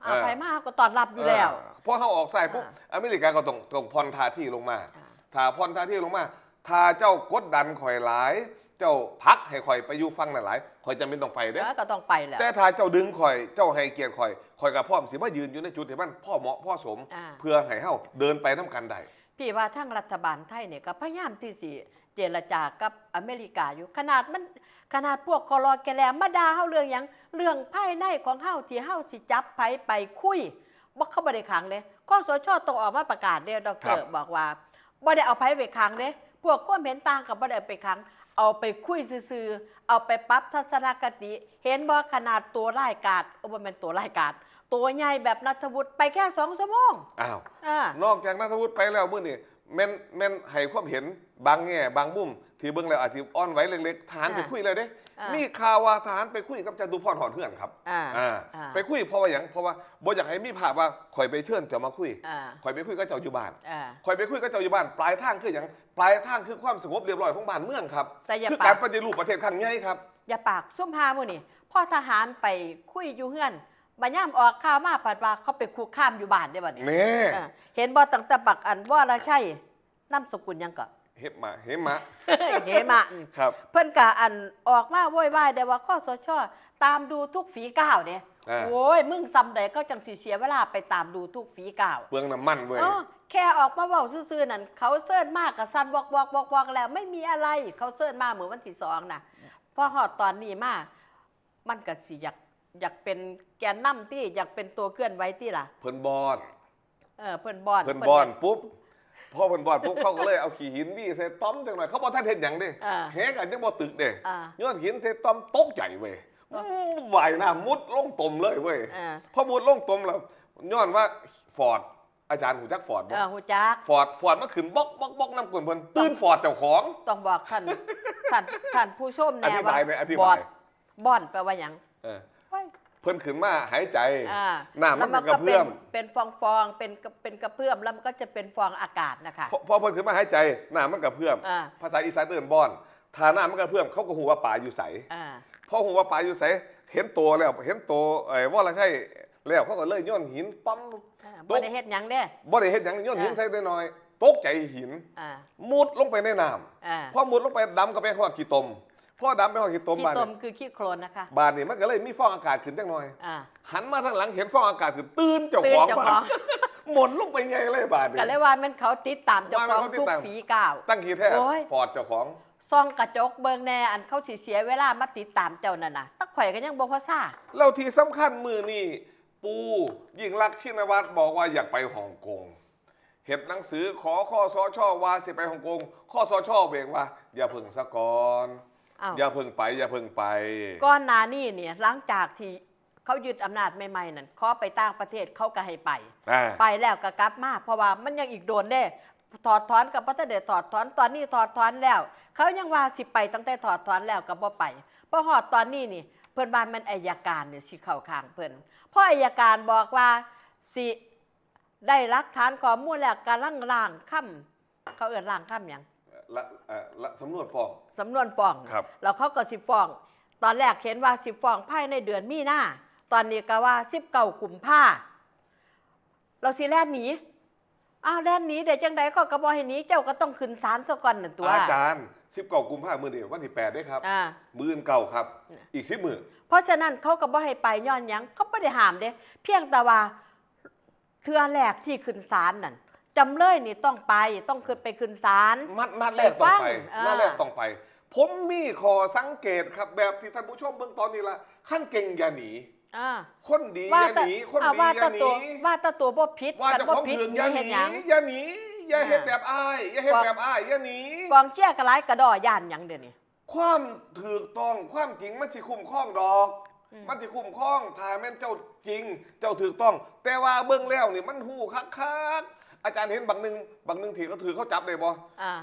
ເອີ ໃຜມາເຮົາກໍຕ້ອນຮັບຢູ່ແລ້ວ ເອີ ພໍເຮົາອອກຊ້າຍປຸບ ອາເມລິກາກໍຕ້ອງ ຕ້ອງຜ່ອນທ່າທີລົງມາ ຖ້າຜ່ອນທ່າທີລົງມາ ຖ້າເຈົ້າກົດດັນຂ້ອຍຫຼາຍ ເຈົ້າຜັກໃຫ້ຂ້ອຍໄປຢູ່ຝັ່ງນັ້ນຫຼາຍ ຂ້ອຍຈຳເປັນຕ້ອງໄປເດ້ ເອີ ກໍຕ້ອງໄປແລ້ວ ແຕ່ຖ້າເຈົ້າດຶງຂ້ອຍ ເຈົ້າໃຫ້ກຽດຂ້ອຍ ຂ້ອຍກໍພ້ອມຊິມາຢືນຢູ່ໃນຈຸດທີ່ມັນພໍເໝາະພໍສົມ ເພື່ອໃຫ້ເຮົາເດີນໄປນຳກັນໄດ້ ພີ່ວ່າທາງລັດຖະບານໄທນີ້ກໍພະຍາຍາມທີ່ຊິເຈລະຈາກັບອາເມລິກາຢູ່ ຂະໜາດມັນ ຂະໜາດພວກກະລໍແກະແຫຼມາດ່າເຮົາເລື່ອງຫຍັງ ເລື່ອງພາຍໃນຂອງເຮົາທີ່ເຮົາຊິຈັບໃຜໄປຄຸຍ ບໍ່ ເຂົາບໍ່ໄດ້ຂັງເດ້ ຄສຊ ຕ້ອງອອກມາປະກາດເດ້ ດອກເຕີ ບອກວ່າບໍ່ໄດ້ເອົາໃຜໄປຂັງເດ້ ພວກຄວາມເຫັນຕ່າງກໍບໍ່ໄດ້ເອົາໄປຂັງ ເອົາໄປຄຸຍຊື່ໆ ເອົາໄປປັບທັດສະນະຄະຕິ ເຫັນບໍ່ ຂະໜາດໂຕຮ້າຍກາດ ໂອ້ ບໍ່ແມ່ນໂຕຮ້າຍກາດ ໂຕໃຫຍ່ແບບນັດທະວຸດໄປແຄ່ສອງຊົ່ວໂມງ ອ້າວ ເອີ ນອກຈາກນັດທະວຸດໄປແລ້ວ ມື້ນີ້ແມ່ນ ແມ່ນໃຫ້ຄວາມເຫັນບາງແງ່ບາງມຸມ ທີ່ເບິ່ງແລ້ວອາດຊິອ່ອນໄຫວເລັກໆ ທະຫານໄປຄຸຍແລ້ວເດ້ ມີຂ່າວວ່າທະຫານໄປຄຸຍກັບຈະຕຸພອນຮອດເຮືອນຄັບ ອ່າ ໄປຄຸຍເພາະວ່າຫຍັງ ເພາະວ່າບໍ່ຢາກໃຫ້ມີພາບວ່າຂ້ອຍໄປເຊີນເຈົ້າມາຄຸຍ ຂ້ອຍໄປຄຸຍກັບເຈົ້າຢູ່ບ້ານ ຂ້ອຍໄປຄຸຍກັບເຈົ້າຢູ່ບ້ານ ປາຍທາງຄືຫຍັງ ປາຍທາງຄືຄວາມສະຫງົບລຽບຮ້ອຍຂອງບ້ານເມືອງຄັບ ຄືການປະຕິຮູບປະເທດຄັ້ງໃຫຍ່ຄັບ ຢ່າປາກ ຊຸມຫ້າມື້ນີ້ ພໍທະຫານໄປຄຸຍຢູ່ເຮືອນ ບັດຍາມອອກຂ່າວມາ ພັດວ່າເຂົາໄປຄຸກຄາມຢູ່ບ້ານເດ້ບັດນີ້ ເອີ ເຫັນບໍ່ ຕັ້ງແຕ່ບັກອັນ ວໍລະໄຊ ນາມສະກຸນຫຍັງເກາະ ເຫມະ ເຫມະ ເຫມະ ເພິ່ນກະອັນອອກມາໂວຍວາຍໄດ້ວ່າ ຄສຊ ຕາມດູທຸກຝີກ້າວເດ້ ໂອ້ຍ ມຶງສ່ຳໃດເຂົາຈັ່ງຊິເສຍເວລາໄປຕາມດູທຸກຝີກ້າວ ເປືອງນ້ຳມັນເວີຍ ເອີ ແຄ່ອອກມາເວົ້າຊື່ໆນັ້ນ ເຂົາເຊີນມາກະສັ່ນວອກໆໆໆແລ້ວ ໄມ່ມີອະໄລ ເຂົາເຊີນມາມື້ວັນທີສອງນະ ພໍຮອດຕອນນີ້ມາ ມັນກະຊິຢາກ ຢາກເປັນແກນນຳຕິ ຢາກເປັນຕົວເຄື່ອນໄຫວຕິລະ ເພິ່ນບ່ອນ ເອີ ເພິ່ນບ່ອນ ເພິ່ນບ່ອນປຸບ ພໍເພິ່ນບ່ອນປຸບ ເຂົາກໍເລີຍເອົາຂີ້ຫີນວີໃສ່ຕ່ອມຈັກໜ້ອຍ ເຂົາບໍ່ທັນເຮັດຫຍັງເດ້ ເອີ ແຫກໍຍັງບໍ່ຕຶກເດ້ ເອີ ໂຍນຫີນໃສ່ຕ່ອມ ຕົກໃຈເວີຍ ເອີ ວ່າຍນ້ຳມຸດລົງຕົມເລີຍເວີຍ ເອີ ພໍມຸດລົງຕົມແລ້ວ ຍ້ອນວ່າຟອດ ອາຈານຮູ້ຈັກຟອດບໍ່? ເອີ ຮູ້ຈັກ ຟອດ ຟອດມາຂຶ້ນບອກໆໆນຳກົ້ນເພິ່ນ ຕື່ນຟອດເຈົ້າຂອງ ຕ້ອງບອກທ່ານ ທ່ານ ທ່ານຜູ້ຊົມແດ່ວ່າ ອະທິບາຍແດ່ ອະທິບາຍ ບອນ ບອນແປວ່າຫຍັງ? ເອີ ໂອ້ຍ ເພິ່ນຂຶ້ນມາຫາຍໃຈ ອ່າ ນ້ຳມັນກໍກະເພື່ອມ ເປັນ ເປັນຟອງໆ ເປັນ ເປັນກະເພື່ອມ ແລ້ວມັນກໍຈະເປັນຟອງອາກາດນະຄະ ພໍ ພໍເພິ່ນຂຶ້ນມາຫາຍໃຈ ນ້ຳມັນກະເພື່ອມ ອ່າ ພາສາອີສານເອີ້ນບອນ ຖ້ານ້ຳມັນກະເພື່ອມ ເຂົາກໍຮູ້ວ່າປາຢູ່ໃສ ອ່າ ພໍຮູ້ວ່າປາຢູ່ໃສ ເຫັນໂຕແລ້ວ ເຫັນໂຕ ເອີ ວໍລະໄຊ ແລ້ວເຂົາກໍເລີຍໂຍນຫີນປ້ຳ ເອີ ຕົກ ບໍ່ໄດ້ເຮັດຫຍັງເດ້ ບໍ່ໄດ້ເຮັດຫຍັງ ໂຍນຫີນ ເອີ ໃສ່ນ້ອຍໆ ຕົກໃຈຫີນ ອ່າ ມຸດລົງໄປໃນນ້ຳ ອ່າ ພໍມຸດລົງໄປ ດຳກໍໄປຮອດຂີ້ຕົມ ພໍດຳໄປຮອດຂີ້ຕົມ ຂີ້ຕົມ ບາດນີ້ ຄືຂີ້ໂຄລນນະຄະ ບາດນີ້ມັນກໍເລີຍມີຟອງອາກາດຂຶ້ນຈັກໜ່ອຍ ອ່າ ຫັນມາທາງຫຼັງເຫັນຟອງອາກາດຂຶ້ນ ຕື່ນເຈົ້າຂອງ ຕື່ນເຈົ້າຂອງ ບາດ ໝົນລົງໄປໃຫຍ່ເລີຍບາດນີ້ ກໍເລີຍວ່າແມ່ນເຂົາຕິດຕາມເຈົ້າຂອງ ວ່າແມ່ນເຂົາຕິດຕາມ ທຸກຝີກ້າວ ຕັ້ງຂີ້ແທ້ ໂອ້ຍ ຟອດເຈົ້າຂອງ ສ່ອງກະຈົກເບິ່ງແດ່ ອັນເຂົາຊິເສຍເວລາມາຕິດຕາມເຈົ້ານັ້ນນະ ແຕ່ຂ້ອຍກໍຍັງບໍ່ພໍຊາ ແລ້ວທີ່ສຳຄັນມື້ນີ້ ປູ່ຍິ່ງລັກ ຊິນນະວັດ ບອກວ່າຢາກໄປຮົງກົງ ເຮັດໜັງສືຂໍ ຄສຊ ວ່າຊິໄປຮົງກົງ ຄສຊ ເບກວ່າ ຢ່າເພິ່ງຊະກ່ອນ ອ້າວ ຢ່າເພິ່ງໄປ ຢ່າເພິ່ງໄປ ກ່ອນໜ້ານີ້ນີ້ ຫຼັງຈາກທີ່ເຂົາຍຶດອຳນາດໃໝ່ໆນັ້ນ ຂໍໄປຕ່າງປະເທດເຂົາກໍໃຫ້ໄປ ອ່າ ໄປແລ້ວກໍກັບມາ ເພາະວ່າມັນຍັງອີກດົນເດ້ ຖອດຖອນກໍບໍ່ທັນໄດ້ຖອດຖອນ ຕອນນີ້ຖອດຖອນແລ້ວ ເຂົາຍັງວ່າຊິໄປ ຕັ້ງແຕ່ຖອດຖອນແລ້ວກໍບໍ່ໄປ ພໍຮອດຕອນນີ້ນີ້ ເພິ່ນວ່າແມ່ນໄອຍະການນີ້ຊິເຂົ້າຂ້າງເພິ່ນ ເພາະໄອຍະການບອກວ່າຊິ ໄດ້ຫຼັກຖານຂໍ້ມູນແລ້ວ ກຳລັງລ້າງຄຳ ເຂົາເອີ້ນລ້າງຄຳຫຍັງ? ລະ ເອີ ລະ ສຳນວນຟ້ອງ ສຳນວນຟ້ອງ ແລ້ວເຂົາກໍຊິຟ້ອງ ຕອນແລກເຫັນວ່າຊິຟ້ອງພາຍໃນເດືອນມີນາ ຕອນນີ້ກໍວ່າສິບເກົ້າກຸມພາ ແລ້ວຊິແລ່ນໜີ ອ້າວ ແລ່ນໜີໄດ້ຈັ່ງໃດ? ເຂົາກໍບໍ່ໃຫ້ໜີ ເຈົ້າກໍຕ້ອງຂຶ້ນສານຊະກ່ອນນັ້ນຕົວະ ອາຈານ ສິບເກົ້າກຸມພາ ມື້ນີ້ວັນທີແປດເດ້ຄັບ ອ່າ ມື້ອື່ນເກົ້າຄັບ ອີກສິບມື້ ເພາະສະນັ້ນເຂົາກໍບໍ່ໃຫ້ໄປຍ້ອນຫຍັງ? ເຂົາບໍ່ໄດ້ຫ້າມເດ້ ພຽງແຕ່ວ່າ ເທື່ອແລກທີ່ຂຶ້ນສານນັ້ນ ຈຳເລີຍນີ້ຕ້ອງໄປ ຕ້ອງຂຶ້ນໄປຂຶ້ນສານ ນັດ ນັດແລກຕ້ອງໄປ ໄປຟັງ ເອີ ນັດແລກຕ້ອງໄປ ຜົມມີຂໍ້ສັງເກດຄັບ ແບບທີ່ທ່ານຜູ້ຊົມເບິ່ງຕອນນີ້ລະ ຄັນເກັ່ງຢ່າໜີ ເອີ ຄົນດີຢ່າໜີ ຄົນດີຢ່າໜີ ວ່າແຕ່ຕົວ ວ່າແຕ່ຕົວບໍ່ຜິດ ວ່າເຈົ້າຂອງຖືກຢ່າໜີ ຄັນບໍ່ຜິດໜີເຮັດຫຍັງ? ຢ່າໜີ ຢ່າເຮັດແບບອ້າຍ ຢ່າເຮັດແບບອ້າຍ ຢ່າໜີ ກອງເຊຍກໍຫຼາຍກະດໍ້ ຢ້ານຫຍັງດຽວນີ້? ຄວາມຖືກຕ້ອງ ຄວາມຈິງມັນຊິຄຸ້ມຄອງດອກ ອືມ ມັນຊິຄຸ້ມຄອງ ຖ້າແມ່ນເຈົ້າຈິງ ເຈົ້າຖືກຕ້ອງ ແຕ່ວ່າເບິ່ງແລ້ວນີ້ມັນຮູ້ຄັກໆ ອາຈານເຫັນບັກໜຶ່ງ ບັກໜຶ່ງທີ່ເຂົາຖືກເຂົາຈັບໄດ້ບໍ່? ອ່າ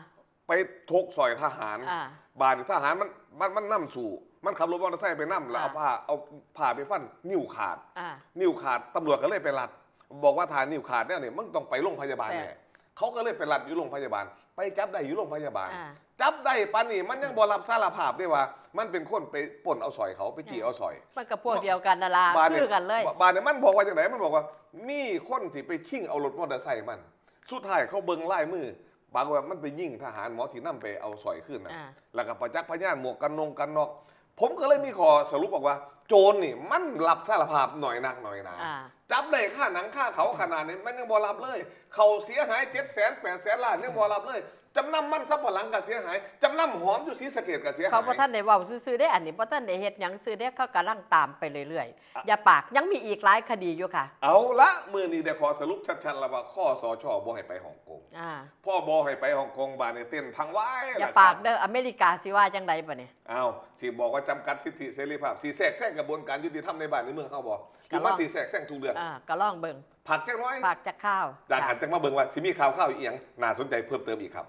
ໄປທົກສ້ອຍທະຫານ ອ່າ ບາດນີ້ທະຫານມັນ ມັນ ມັນນຳສູ້ ມັນຂັບລົດມໍເຕີໄຊໄປນຳ ແລ້ວເອົາ ອ່າ ຜ້າ ເອົາຜ້າໄປຟັນ ນິ້ວຂາດ ອ່າ ນິ້ວຂາດ ຕຳຫຼວດກໍເລີຍໄປລັດ ບອກວ່າຖ້ານິ້ວຂາດແນວນີ້ ມຶງຕ້ອງໄປໂລງພະຍາບານແທ້ ແທ້ ເຂົາກໍເລີຍໄປລັດຢູ່ໂລງພະຍາບານ ໄປຈັບໄດ້ຢູ່ໂລງພະຍາບານ ອ່າ ຈັບໄດ້ປານນີ້ ມັນຍັງບໍ່ຮັບສາລະພາບເດ້ວ່າ ມັນເປັນຄົນໄປປຸ້ນເອົາສ້ອຍເຂົາ ໄປຈີ້ເອົາສ້ອຍ ມັນກໍພວກດຽວກັນນັ້ນລະ ບາດນີ້ ຄືກັນເລີຍ ບາດນີ້ມັນບອກວ່າຈັ່ງໃດ? ມັນບອກວ່າມີຄົນຊິໄປຊິງເອົາລົດມໍເຕີໄຊມັນ ສຸດທ້າຍເຂົາເບິ່ງລາຍມື ປາກົດວ່າມັນໄປຍິງທະຫານໝໍທີ່ນຳໄປເອົາສ້ອຍຄືນນັ້ນ ອ່າ ແລ້ວກໍປະຈັກພະຍານ ໝວກກັນນົງກັນນັອກ ຜົມກໍເລີຍມີຂໍ້ສະຫຼຸບອອກວ່າ ໂຈນນີ້ມັນຮັບສາລະພາບໜ້ອຍນັກໜ້ອຍໜາ ອ່າ ຈັບໄດ້ຄາໜັງຄາເຂົາຂະໜາດນີ້ ມັນຍັງບໍ່ຮັບເລີຍ ເຂົາເສຍຫາຍເຈັດແສນແປດແສນລ້ານ ຍັງບໍ່ຮັບເລີຍ ຈຳນຳມັນສຳປະຫຼັງກໍເສຍຫາຍ ຈຳນຳຫອມຢູ່ສີສະເກດກໍເສຍຫາຍ ເຂົາບໍ່ທັນໄດ້ເວົ້າຊື່ໆເດ້ ອັນນີ້ບໍ່ທັນໄດ້ເຮັດຫຍັງຊື່ເດ້ ເຂົາກຳລັງຕາມໄປເລື້ອຍໆ ອ່ະ ຢ່າປາກ ຍັງມີອີກຫຼາຍຄະດີຢູ່ຄ່ະ ເອົາລະ ມື້ນີ້ໄດ້ຂໍ້ສະຫຼຸບຊັດໆແລ້ວວ່າ ຄສຊ ບໍ່ໃຫ້ໄປຮົງກົງ ອ່າ ພໍບໍ່ໃຫ້ໄປຮົງກົງ ບາດນີ້ເຕັ້ນພັງວາຍ ຢ່າປາກເດີ ອາເມລິກາຊິວ່າຈັ່ງໃດບາດນີ້? ອ້າວ ຊິບອກວ່າຈຳກັດສິດທິເສລີພາບ ຊິແຊກແຊງກະບວນການຍຸຕິທຳໃນບ້ານໃນເມືອງເຮົາບໍ່? ຫຼືມັນຊິແຊກແຊງທຸກເລື່ອງ? ອ່າ ກໍລອງເບິ່ງ ພັກຈັກໜ້ອຍ ພັກຈັກຄາວ ຈາກຫັ້ນຈັ່ງມາເບິ່ງວ່າຊິມີຂ່າວຄາວອີ່ຫຍັງໜ້າສົນໃຈເພີ່ມເຕີມອີກຄັບ.